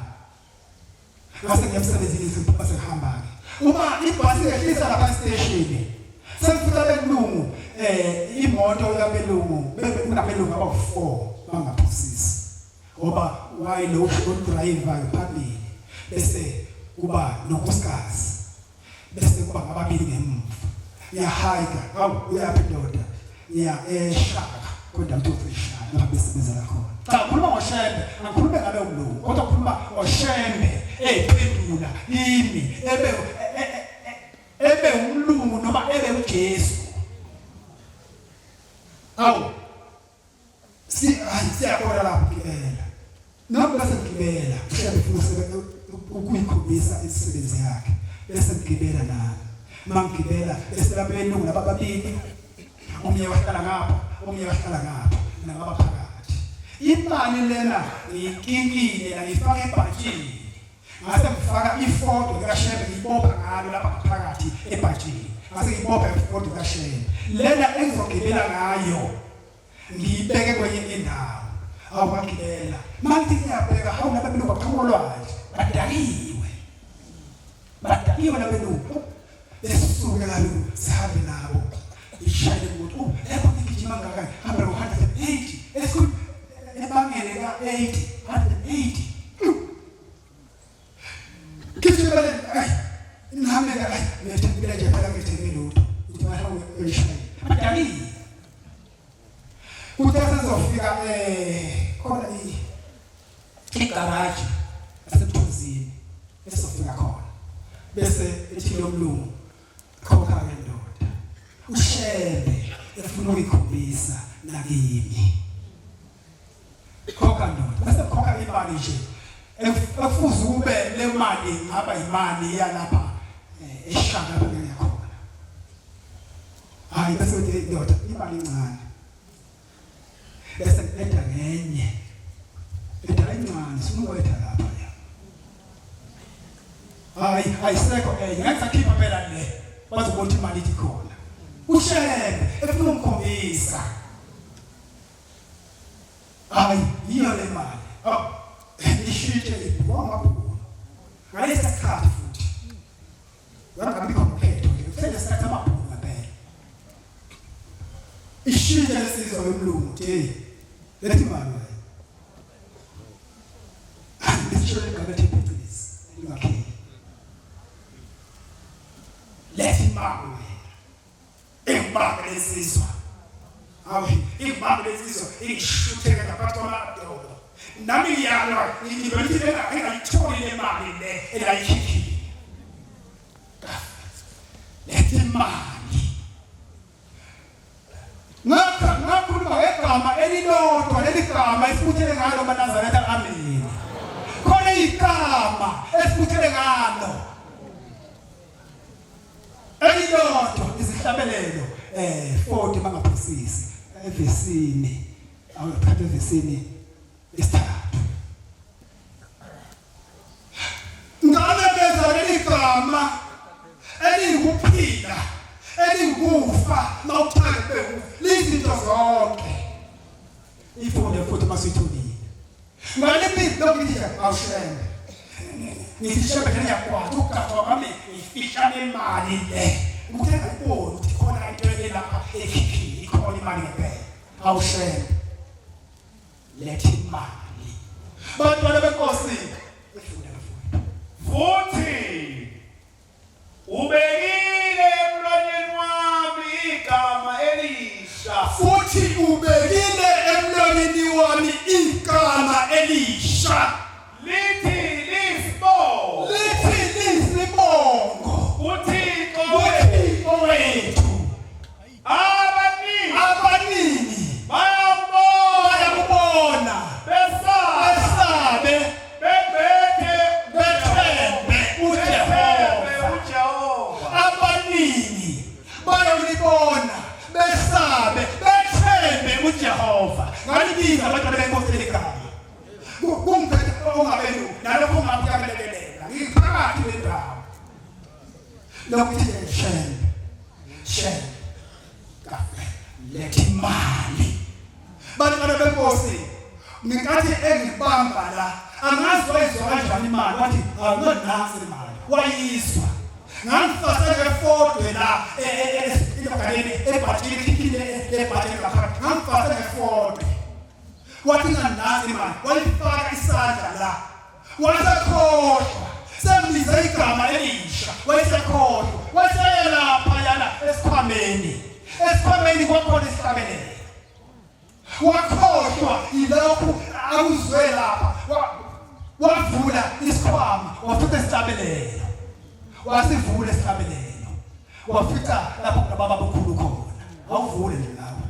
ngase ngiya emsebenzini, sengiphuma sengihamba-ke, uma ibhasi ngehlisa lapha esiteshini, sengifika belungu, imoto yabelungu, kunabelungu abawu-4 bangaphosisi, ngoba wayelo driver phambili, bese kuba nonkosikazi, bese kuba ngababili ngemuva. Ngiyahayika, hawu, uyaphi ndoda? Ngiya eShaka, kodwa kuthiwa eShaka lapha besebenzela khona. Cha, ngikhuluma ngoShembe, angikhulume ngalowo mlungu, kodwa ngikhuluma ngoShembe eyiphendula kimi, ebe umlungu noma ebe uJesu. Awu, si hayi, siyabona lapho gibela nami, bese ngigibela. uShembe ufuna ukuyikhombisa imisebenzi yakhe, bese ngigibela nami. Mangigibela, bese labelungu laba babili, omunye wahlala ngapha, omunye wahlala ngapha, mina ngaba phakathi. Imali lena ngiyinkinkile la, ngiyifaka ebhantshini, ngase ngifaka ifoto likaShembe, ngiyibopha ngalo lapha ngaphakathi ebhantshini, ngase ngiyibopha ifoto likaShembe lena engizogibela ngayo, ngiyibeke kwenye indawo. Awugibela, mangithi ngiyabheka, hawu, laba belungu baqhamuka olwandle, badakiwe, badakiwe labelungu. Besuke kaloku sihambe nabo, ishayele imoto, oh, lapho ngigijima ngaka, hamba ngo-180 esikhulu ebangele ka-80, 180 gijima le. Ayi, nami ke, ayi, ngiyethembile nje phela, ngithembe lutho ukuthi bahambe uyishayele, badakiwe. Khona igaraji yaseMthunzini esizofika khona, bese ethi lo mlungu, "Khokha ke ndoda." Ushembe efuna ukuyikhombisa nakimi, "Khokha ndoda." Bese khokha imali nje ekufuze kube le mali ngaba imali yalapha eshaka lapha ngiyakhona. Hayi, bese uthi, "Ndoda, imali incane." Bese eda ngenye, eda incane, sifuna ukwetha lapha ya. Hayi, ayisekho enye, ngeke sakhipha phela le, bazobona ukuthi imali ithi khona. Ushembe efuna ukukhombisa, hayi, yiyo le mali. Oh, ishintshe ibhuwa amabhuku ngalesi sikhathi, futhi wangabi khona ukhetho nje, kusenesikhathi amabhuku ngempela. Ishintshe lesizwa yomlungu, hey, lethi imali wena. Lisho igama ethi phecelezi lingakheli, lethi imali wena. Ingibambe lensizwa, hawu, ingibambe lensizwa, ingishutheke ngaphakathi kwamadolo. Nami ngiyalwa, ngibelithi engayitholi le mali le engayikhiphile. Lethi imali. Ngakho ngakhuluma ngegama elilodwa, leli gama esibuthele ngalo maNazaretha. Amen. Khona igama esibuthele ngalo elilodwa, izihlabelelo 40 mangaphosisi, evesini, awuthatha evesini isithathu. Ngabe beza leli gama eliyikuphila, eliyikufa, mawuthanda kube kufa, lizinto zonke. Ifunde futhi masuyitholile. Ngaliphi lokhu ngithi awushembe, ngithi shembe nje ngiyakwazi ukugajwa kwami, ngifihla nemali le ukuthi engayiboni ukuthi khona into elapha ekhiphile, ikhona imali ngempela. Awushembe, letha imali, bantwana benkosi. Ifunde, mfowethu. Futhi ubekile emlonyeni wami igama elisha. Futhi ubekile emlonyeni wami igama elisha. Lithi lisibongo. Lithi lisibongo. UThixo. uThixo wethu. Abaningi. Abaningi. Bayakubona. Bayakubona. Besabe. Besabe. Bebheke. Bethembe uJehova. Bethembe uJehova. Abaningi bayolibona, besabe, bethembe uJehova. Ngalibiza, abantwana benkosi, leligama kungiphethe ongabelu nalokho ongakuyamelekelela, ngiphakathi nendawo lokuthi shembe, shembe kafe, letha imali, bantwana benkosi. Ngenkathi engibamba la, angazi wayizwa kanjani imali, wathi, "Awunonasi imali." Wayizwa. Ngangifase ngefodwe la enoganeni, ebhatshini, ekhikhini lebhatshini ngaphakathi, ngangifase ngefodwe. Wathi, "Nganasi imali." Walifaka isandla la, wasekhohlwa sembiza igama elisha, wayesekhohlwa, waseyelapha yana esikhwameni. Esikhwameni kwakhona isihlabelelo. Wakhohlwa yilokhu akuzwe lapha. Wavula isikhwama, wafica isihlabelelo. Wasivula isihlabelelo, wafica lapho kunababa mkhulu khona. Awuvule nje nawe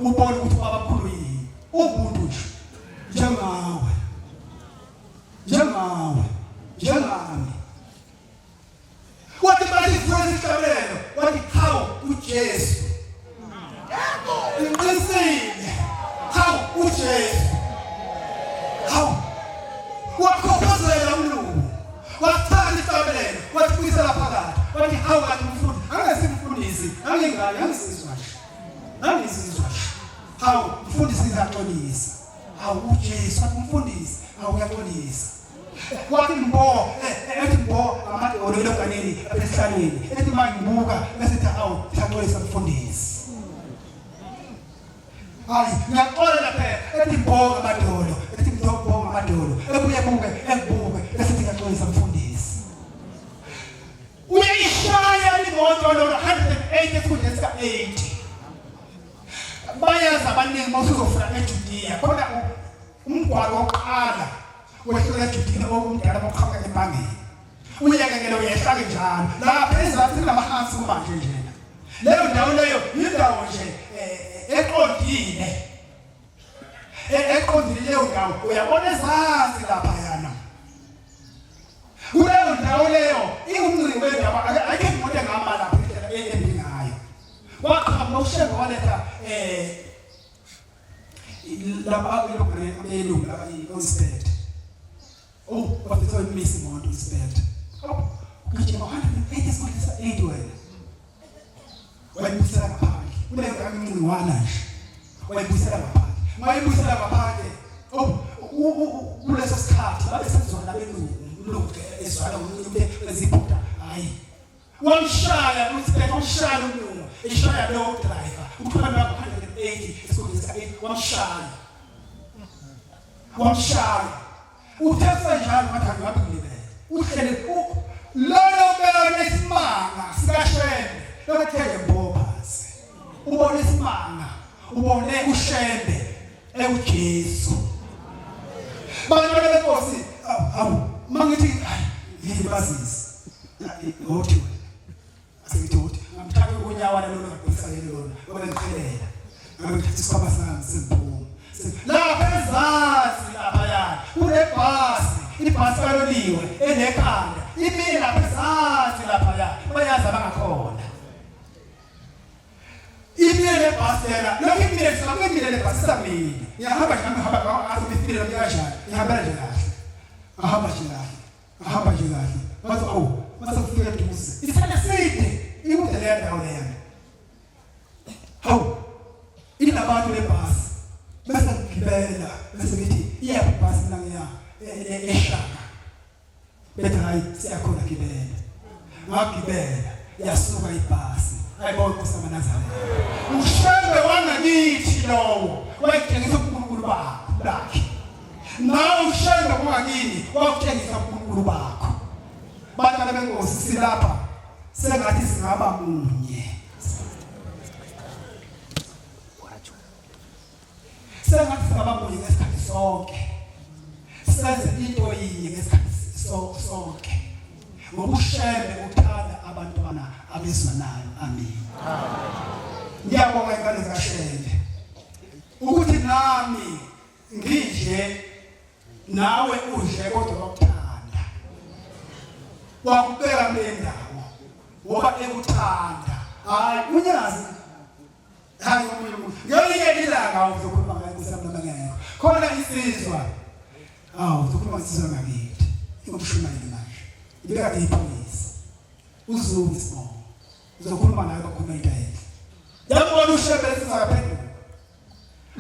ubone ukuthi ubaba mkhulu yini, umuntu nje njengawe, njengawe, njengami. Wathi bathi vula isihlabelelo, wathi, "Hawu, uJesu." Yebo, ngiqinisile. Hawu, uJesu. Hawu, wakhophozela umlungu, wathatha isihlabelelo, wathi buyisela phakathi. Wathi, "Hawu, kanti umfundi angesimfundisi, angingane, angisizwa nje, angisizwa nje. Hawu mfundisi, ngiyaxolisa. Hawu, uJesu." Wathi, "Mfundisi, hawu, uyaxolisa." Wathi mbo, ethi mbo amadolo eloganeni esihlalweni, ethi manje ngibuka, bese ethi, "Awu, ngiyaxolisa mfundisi. Hayi, ngiyaxolela phela." Ethi mbo amadolo, ethi mbo amadolo, ebuye buke, engibuke, bese ethi, "Ngiyaxolisa mfundisi." Uyayishaya imoto lona 180 esikhundleni sika 80. Bayaza. abaningi mawusuzofika eJudiya khona umgwaqo wokuqala wehlula eJudiya omdala boqhamuka empangeni uyekekele uyehla-ke njalo lapha ezansi kunamahansi kumanje njena leyo ndawo leyo yindawo nje eh, eqondile e, eqondile leyo ndawo uyabona ezansi laphayana kuleyo ndawo leyo ingumngcini wendawo ayikho imoto engahamba lapho indlela embi ngayo waqhamuka ushembe waletha um laba abelungu laba i-inspector oh bafisa imisa imoto inspector ugijima 180 esikhundleni sa-80 wena wayibuyisela ngaphandle kuleyo ndawo incingwana nje wayibuyisela ngaphandle wayibuyisela ngaphandle oh kuleso sikhathi babe sezwana abelungu umlungu ezwana umuntu eziphutha hayi wamshaya uSibheka wamshaya umlungu eshaya lowo driver uthwala ngapha 180 esikhundleni sa-8 wamshaya wamshaya Uthe senjalo ngathi angabe ngilibele. Uhlele lona ubona isimanga sikaShembe lokuthe mbo phansi. Ubone isimanga, ubone uShembe ewuJesu. Bantwana benkosi, awu mangithi hayi yini bazisi. Ngothi wena. Asengithi ukuthi ngamthatha unyawana lona ngabhekisa yena lona ngoba ngiqhelela. Ngabe ngithatha isikhwama sami sengiphuma. Lapha ezansi laphaya kunebhasi, ibhasi kaloliwe enekhanda. Imile lapha ezansi laphaya bayazi abangakhona. Imile le bhasi lena, lokhu imile sami imile le bhasi samile. Ngiyahamba nje ngihamba ngathi ngifile kanjani? Ngihambela nje kahle. Ngahamba nje kahle. Ahamba nje kahle. Wathi awu, mase kufika eduze. Isikhathi eside ikude leya ndawo leya. Hawu. Inabantu lebhasi. Bese ngigibela bese ngithi iyaphi ibhasi mina ngiya eShaka. Bethi hayi siyakhona gibela. Ngagibela yasuka ibhasi. Ayibona Nkosi yamaNazaretha. Ushembe wangakithi lowo wayetshengisa uNkulunkulu bakhe. Nawe ushembe kungakini wakutshengisa uNkulunkulu bakho. Bantwana benkosi silapha sengathi singaba munye. Sengathi singaba munye ngesikhathi sonke. Senze into yinye ngesikhathi sonke. Ngoba ushembe uthanda abantwana abezwanayo. Amen. Ngiyabonga ingane zikaShembe ukuthi nami nginje nawe udle kodwa wakuthanda wakubeka kule ndawo ngoba ekuthanda hayi unyazi hayi omunye umuntu ngelinye ilanga uzokhuluma ngaye kusamnabangekho khona insizwa awu uzokhuluma insizwa ngakithi ingumshumayeli manje ibekade ipholisa uzulu isibongo uzokhuluma naye bakhuluma into enhle yabona ushebe sizakaphendula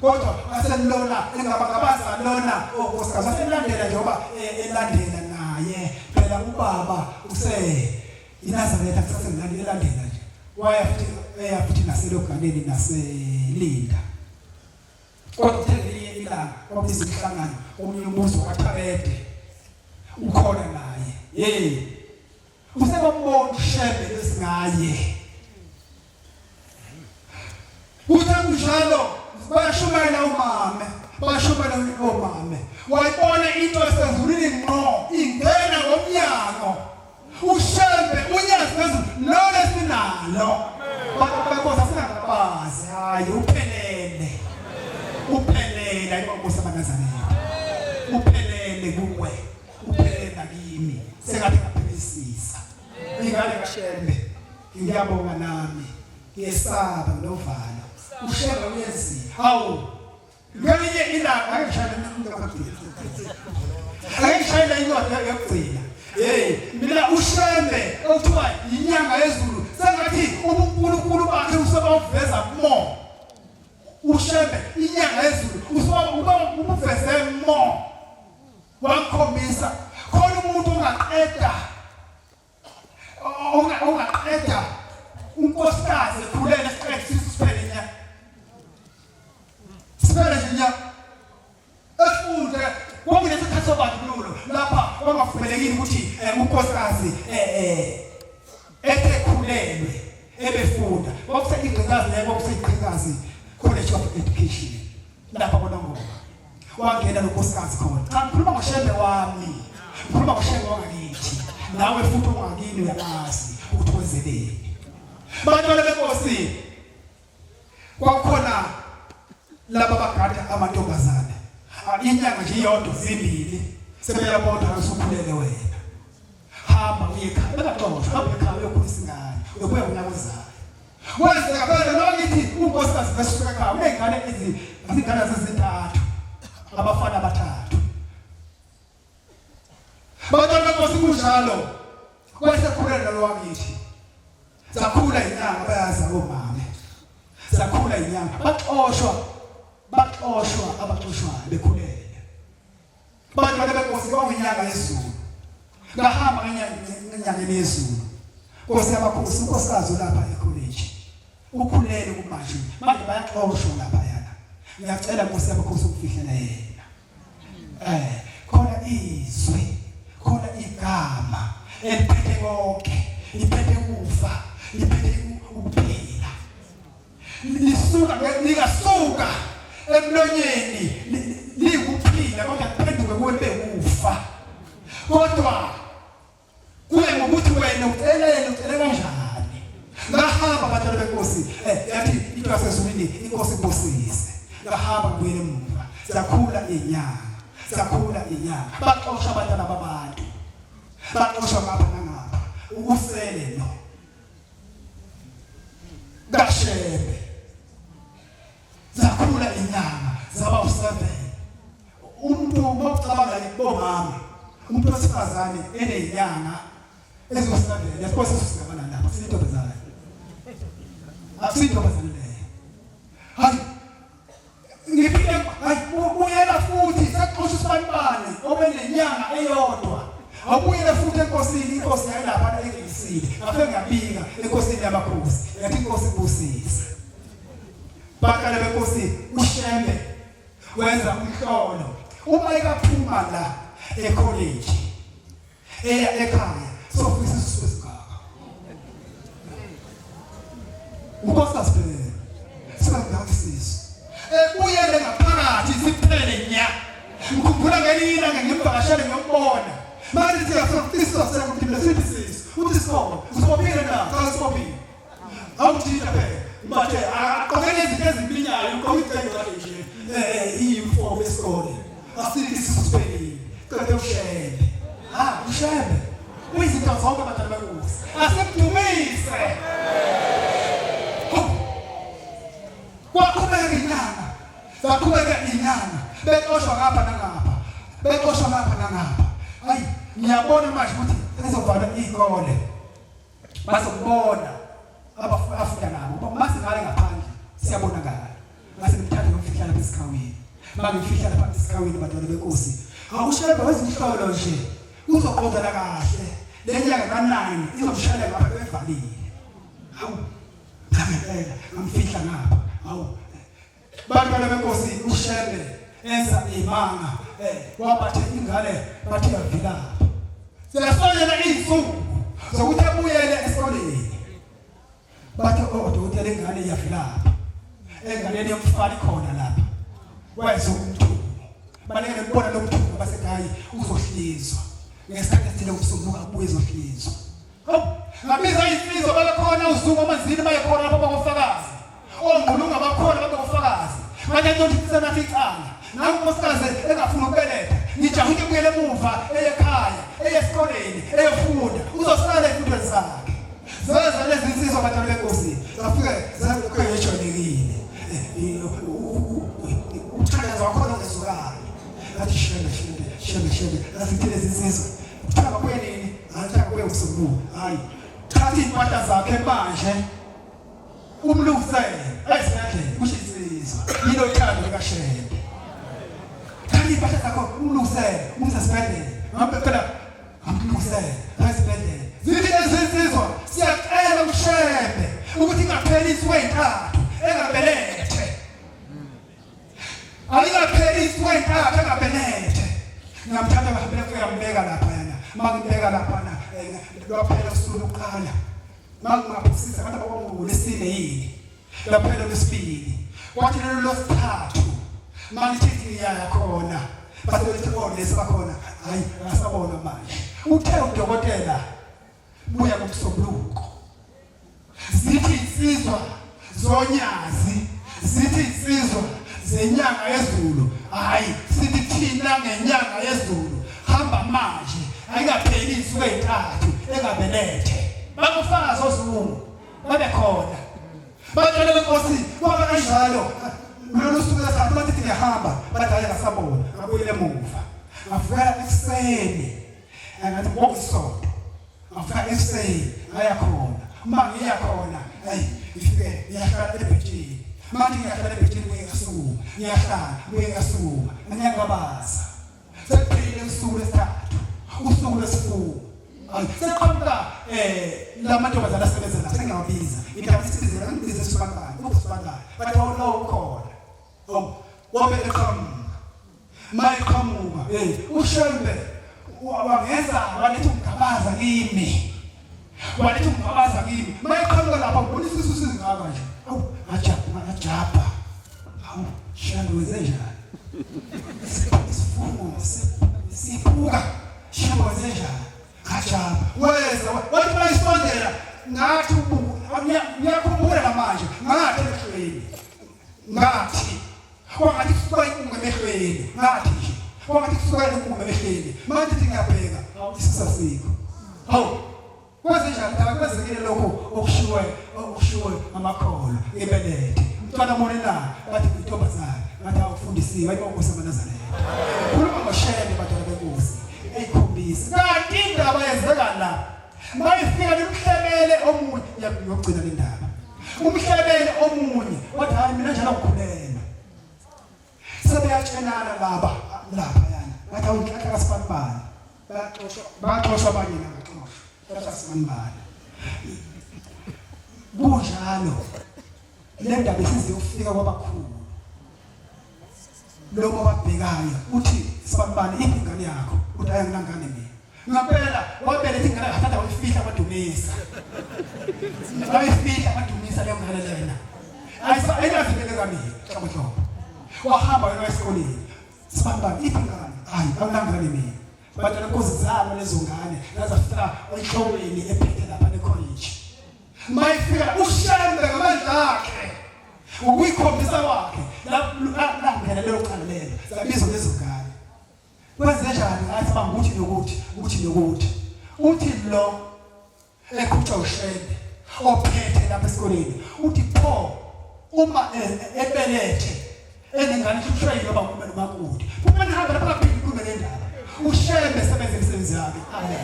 kodwa aselona engabangabaza lona onkosikazi aselandela njengoba eh, elandela naye phela ubaba use iNazaretha kusasemnandi elandela nje waya futhi eya futhi naseloganeni naselinda kodwa uthe ngelinye ilanga kwakubiza umhlangano omunye umuzi wakwaThabede ukhona naye hey usebambona uShembe lesingaye Kuthe kunjalo bayashumayela umame, bashumayela omame. Wayibona into esezulwini ngqo ingena ngomnyango. UShembe unyazi phezulu lolo esinalo. Bantu asingabazi hayi uphelele. Uphelele ayibonkosi amaNazaretha. Uphelele kuwe, uphelele nakimi. Sengathi ngaphilisisa. Ingane kaShembe ngiyabonga nami. Ngiyesaba nginovalo. Ushembe uyenzile. Hawu. Ngelinye ilanga ake ngishayele into yokugcina. Ake ngishayele incwadi yokugcina. Hey, mina uShembe okuthiwa yinyanga yezulu sengathi ubunkulunkulu bakhe usebawuveza mo. UShembe inyanga yezulu usebawuveze mo. Wamkhombisa khona umuntu ongaqeda ongaqeda unkosikazi ekhulele siqede isisu siphele nya siphele nje nya efunde kwakunesikhathi sobandlululo lapha kwangavumelekile ukuthi eh, unkosikazi eh, eh, esekhulelwe ebefunda kwakuseyigqikazi leyo kwakuseyigqikazi College of Education lapha koNongoma. Wangena lonkosikazi khona. Cha, ngikhuluma ngoShembe wami, ngikhuluma ngoShembe wangakithi. Nawe futhi ongakini uyamazi ukuthi wenzeleni. Bantwana benkosi, kwakukhona laba bagada amantombazane. Inyanga nje iyodwa, zimbili, sebeyabona usukhulele wena. Hamba uye ekhaya, bengaxoshwa, hamba ekhaya uyokhulisa ingane, uyobuya unyaka ozayo. Kwenzeka phela noma ngithi unkosikazi besuka ekhaya uney'ngane izingane zezintathu, abafana abathathu. Bantwana benkosi, kunjalo, kwasekhulele lo wangithi. Sakhula inyanga, bayazi omame. Sakhula inyanga, baxoshwa, baxoshwa abaxoshwayo bekhulele. Bantwana benkosi, kwakuyinyanga yezulu. Ngahamba ngenyangeni yezulu. Nkosi yamakhosi, unkosikazi olapha ekholeji ukhulele kumanje, manje bayaxoshwa lapha yana. Ngiyacela Nkosi yamakhosi ukufihlela yena. Khona izwi, khona igama eliphethe konke, liphethe ukufa, liphethe ukuphila. Lisuka, lingasuka emlonyeni likuphila, kodwa kuphenduke kuwe libe kufa. Kodwa kuye ngokuthi wena ucelele, ucele kanjani. Ngahamba bantwana benkosi, yathi into yasezulwini, inkosi ibusise. Ngahamba ngibuyele emuva. Sakhula inyanga, sakhula inyanga, baxosha abantwana babantu, baxoshwa ngapha nangapha. Usele lo kaShembe. Zakhula inyanga zaba u7. Umuntu mawucabanga bomama, umuntu wesifazane enenyanga eziwu-7, yasibona sesingabana lapha siyintombazane, akusiyintombazane leyo. Hayi, ngiphinde, hayi, buyela futhi, sekuxosha usibanibani obenenyanga eyodwa. Awubuyele futhi enkosini. Inkosi yayilapha enginisile. Ngafike ngiyabika enkosini yamakhosi, yathi inkosi ibusise. Bantwana benkosi, uShembe wenza umhlolo. Uma ekaphuma la ekholeji eya ekhaya, sofisa isisu esingaka. Unkosikazi phela singangaka isisu, ebuyele ngaphakathi siphele nya. Ngikhumbula ngelinye ilanga ngimvakashele, ngiyombona. Manje siyafisa sekuthi mina sithi sisu, uthi sikhona usibophile na? Cha, sibophile. Awuthinta phela bathe aqokele izinto ezimpinyayo, ugqoke icebo kade nje i-uniform yesikole. Asithi isisu siphelile, qede uShembe. Ha, uShembe uyizinto zonke abantwana benkosi, asimdumise. Kwaqhubeka inyanga, zaqhubeka inyanga, bexoshwa ngapha nangapha, bexoshwa ngapha nangapha. Hayi, ngiyabona manje ukuthi sezovalwa iy'kole, bazokubona abafunda nabo masingale ngaphandle siyabonakala. Ngase ngimthathe ngimfihla lapha esikhawini. Mangimfihla lapha esikhawini, bantwana benkosi, awuShembe wezimhlolo nje uzoqondana kahle le nyanga ka-9 izomshayela ngapha bevalile. Hawu, ngempela ngamfihla ngapha. Hawu, bantwana benkosi, uShembe enza imanga, wabathe ingane bathi yavilapha. Siyasonela iy'nsuku zokuthi abuyele esikoleni, bathi odokotela ingane iyavilapha. Enganeni yomfana ikhona lapha wayeze umthungo, balekele kubona lo mthungo, basethi hayi, uzohlizwa ngesikhathi esithile, umsumbuka abuye ezohlizwa. Hawu, ngabiza insizwa, babekhona uzungu amanzini, bayekhona lapho bakofakazi, ongqulunga bakhona babekofakazi. Manje ntothi senathi icala nangu unkosikazi engafuni ukubeletha, ngijaha ukuthi ebuyele emuva eye ekhaya, eye esikoleni eyofunda, uzosala ey'fundweni zakhe. Zeza lezi nsizwa bantwana benkosi, zafike zayejwayelekile umthandazo wakhona ungezwakali. Ngathi Shembe, Shembe, Shembe, Shembe. Ngasithi lezi nsizwa kuthiwa kabuye nini? Hayi, kuthiwa kabuye uSombuka. Hayi, thatha iy'mpahla zakhe manje umlungisele esibhedlela, kusho insizwa. Yilo thando likaShembe. Thatha iy'mpahla zakho umlungisele, umse esibhedlela. Ngabe phela ngamlungisela esibhedlela. Zithi lezi nsizwa, siyacela uShembe ukuthi ingapheli insuku ey'ntathu engabelethe, ayingapheli insuku ey'ntathu engabelethe. Ngamthatha ngahambela kufika ngambeka laphayana. Mangibeka laphana, lwaphela usuku lokuqala. Mangingaphosisa ngathi kwakungoLwesine yini, laphela lwesibili. Kwathi lelo losithathu mangithi ngiyaya khona base bethi onesi bakhona hayi ngasabona manje. Uthe udokotela buya ngomsombuluko. Zithi insizwa zonyazi, zithi insizwa zenyanga yezulu, hayi sithi thina ngenyanga yezulu hamba manje ayikapheli insuku ezintathu engabelethe. Bakufakaza ozungu babekhona. Batshela benkosi kwaba kanjalo lolu suku lesithathu bathi ngiyahamba bathi hayi ngasabona ngabuyela emuva ngavuka ekuseni ngathi ngokusonto Ngafika ekuseni ngaya khona. Uma ngiya khona, ayi ngifike ngiyahlala ebhentshini. Manje ngiyahlala ebhentshini kuye ngasukuma. Ngiyahlala kuye ngasukuma. Ngiyangabaza. Sekuphelile usuku lwesithathu, usuku lwesifungo. Ayi seqhamuka eh lamantombazana asebenza la sengiyawabiza. Indaba isibizela ngibize sibangayo, ukusibangayo. Bathi lo ukhona. Oh, wabe eqhamuka. Mayiqhamuka, hey, uShembe wangenza waletha ukungabaza kimi. Waletha ukungabaza kimi. Mayiqhamuka lapha ngibona isisu sizingaka nje. Awu, ngajabha, ngajabha. Awu, Shembe wenze njani? Isifungo siphuka. Shembe wenze njani? Ngajabha. Weza, wathi mayisondela ngathi ubuku, ngiyakhumbula namanje, ngathi emehlweni. Ngathi kwangathi kusuka inkungu emehlweni ngathi nje kwangathi kusuka inkungu emehlweni manje thi ngiyabheka isisasikho hawu kwenze njani cha kwenzekile lokho okushiwe okushiwe amakholwa ibelethe umntwana mone na bathi intombazane ngathi awufundisiwe ayibonke samanazaretha khuluma ngoshende bantwana benkosi eyikhombisa kanti indaba yenzeka la Mayifika nimhlebele omunye yokugcina le ndaba. Umhlebele omunye wathi hayi mina njalo ngikhulelwe. Sebeyatshelana laba lapha yana. Bathi awunhlanhla kasibanibani. Bayaxoshwa baxoshwa abanye nangaxoshwa. Bathi asibanibani. Kunjalo. Le ndaba isiziyofika kwabakhulu. Lobo ababhekayo uthi sibanibani iphi ingane yakho uthi ayanginangane mina Ngampela wabeletha ingane ngathatha wayifihla kwadumisa. Wayifihla kwadumisa leyo ngane lena. Ayinazibeleka mina hlobo hlobo. Wahamba wena esikoleni. Sibambani iphi ingane? Hayi awunangane mina. Bantwana nkosi zabo lezo ngane lazafika enhlokweni ephethe lapha nekholeji. Mayifika uShembe ngamandla akhe. Ukuyikhombisa kwakhe la lelo cala lelo. Zabizwa lezo ngane. Kwenzenjani ngathi bangukuthi nokuthi ukuthi nokuthi uthi lo eqhutshwa uShembe ophethe lapha esikoleni uthi pho uma e, e, ebelethe enengane ihlushwe yini ngoba kumele umakoti kumele nihambe lapha ngaphinde ikhulume le ndaba uShembe sebenze imisebenzi yakhe amen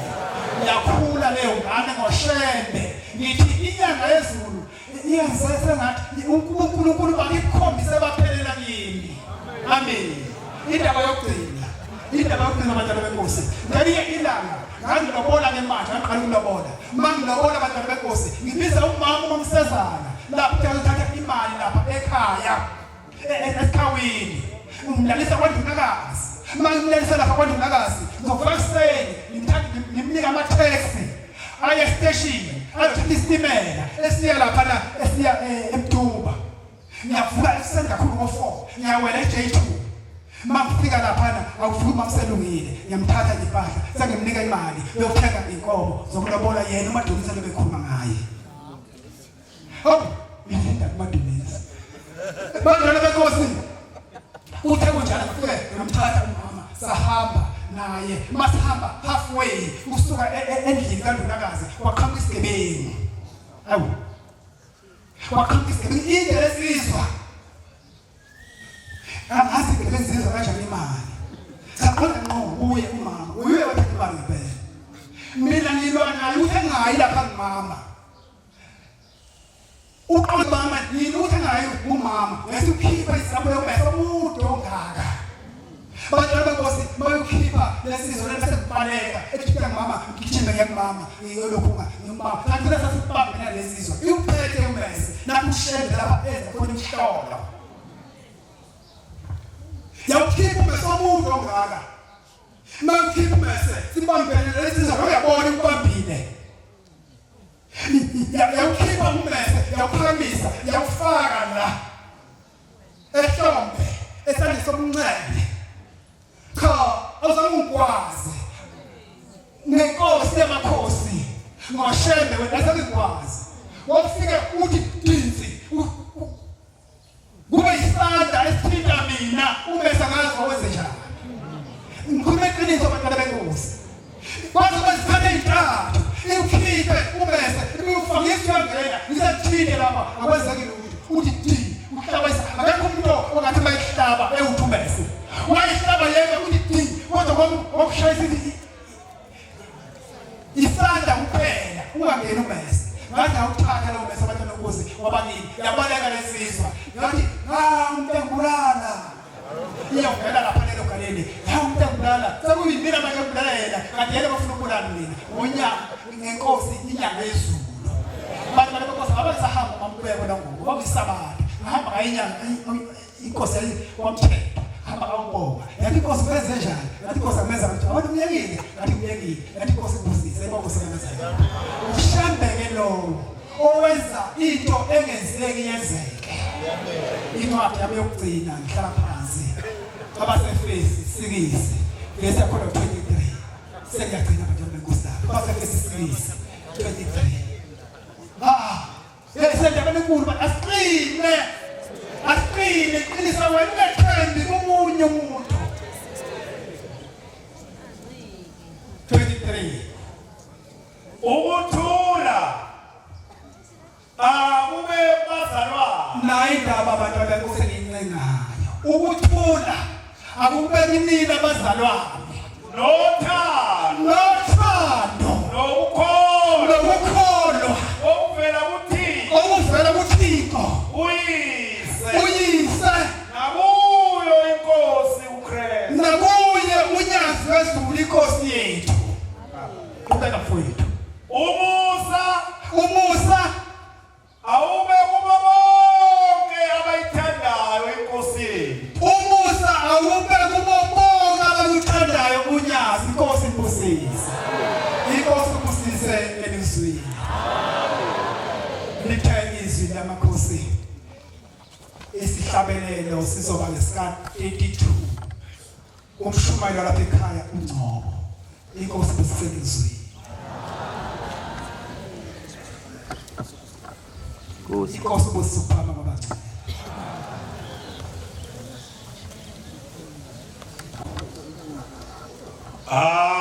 yakhula leyo ngane ngoShembe ngithi inyanga yezulu iyenze sengathi uNkulunkulu bakikhombise baphelela kimi amen indaba yokugcina indaba yokugcina bantwana benkosi ngelinye ilanga ngangilobola ke manje ngaqala ukulobola uma ngilobola bantwana benkosi ngibiza umama umamsezana lapho uthatha imali lapha ekhaya e, e, esikhawini ngimlalisa kwandunakazi uma ngimlalisa lapha kwandunakazi ngizovuka ekuseni ngimthathe ngimnike amatheksi aye esiteshini ayothatha isitimela esiya laphana esiya eh, emtuba ngiyavuka ekuseni kakhulu ngo-four ngiyawela i-j two uma ngifika laphana akuvuki uma kuselungile ngiyamthatha impahla sengimnika imali yokuthenga iy'nkomo zokulobola yena umadumisa lobekhuluma ngaye Hawu, ngilinda kumadumisa. Bantwana benkosi. Uthe kunjalo ngifike ngamthatha umama sahamba naye masihamba halfway usuka e, e, endlini kaNdunakazi waqhamuka isigebengu. Awu. Waqhamuka isigebengu indlela esizwa. Angazi ngisebenzi zizwa kanjani imali. Saqonda ngqo kuye umama. Uye wathatha imali ngempela. Mina ngilwa naye uthe ngayi lapha ngimama. Uqonda mama yini ukuthi angayi kumama ngesikhipha isabula ubese omude ongaka. Bantwana benkosi bayokhipha lesizwe lesi sekubaleka ethi mama ngigijime ngiye kumama ngiyolokhu ngimama kanti sasibambe nalesizwe iwuphethe umese nakushende lapha eza khona imhlolo yawukhipha umese omude ongaka mawukhipha umese sibambene lesizwe uyabona ukubambile yawukhipha umese yawuphakamisa yawufaka la. Esandleni sobunxele. Cha, awuzange ungikwazi. Ngenkosi yamakhosi. Ngoshembe wena awuzange ungikwazi. Wafike uthi dinsi. Kube isandla esithinta mina umesa ngazi wawenze njani. Ngikhuluma iqiniso bantwana benkosi. Kwaze kube izikhathi ey'ntathu iwukhiphe umese iwufake ngisuyangena ngisathinte lapha akwenzeki lutho uthi di uhlaba akekho umuntu ongathi mayihlaba ewuthi umese wayihlaba yena uthi di kodwa kwakushayisa isandla kuphela ungangeni umese ngathi awuthatha lowo mese abantwana benkosi wabakini yabaleka lesizwa ngathi ha umuntu engibulala iyawuvela lapha lelo galeni ha umuntu engibulala sekuyimina manje engibulala yena kanti yena bafuna ukubulala mina ngonyaka ngenkosi inyanga yezulu abantu abantu benkosi abasahamba mamubeko nangoku bakuyisabatha ngahamba ngayinyanga inkosi yayi wamthetho hamba kawubonga yathi inkosi kwenze njani yathi inkosi akumenza ukuthi abantu myekile ngathi myekile yathi inkosi ibusise inkosi kamenza ushambeke lowo owenza into engenzeki yenzeke incwadi yami yokugcina ngihlala phansi abasefesi sikisi vesi yakhona 23 sengiyagcina bantwana benkosi lapha abasefesi sikisi 23 ah Sendabeni enkulu but asiqine. Asiqine qinisa wena ungethembi komunye umuntu. 23 Ukuthula akube bazalwane. Nayi indaba abantu abenkosi engiyincengayo. Ukuthula akube kinina abazalwane. Nothando. Nothando. Nokukholwa. Nokukholwa. Okuvela kuThixo. Okuvela kuThixo. Uyise. Uyise. Nakuyo inkosi uKristu. Nakuye unyazi lwezulu inkosi yethu. Qhubeka mfowethu. Umusa. Umusa. Awube kubo bonke abayithandayo inkosi yethu. Umusa awube kubo bonke abaluthandayo unyazi inkosi ibusise. Inkosi ibusise elizwini. Lithe izwi lamakhosi. Isihlabelelo sizoba ngesika 32. Umshumayelo lapha ekhaya uNgcobo. Inkosi ibusise elizwini. Nkosi. Inkosi ibusise ukuphakama kwabangcwele. Ah.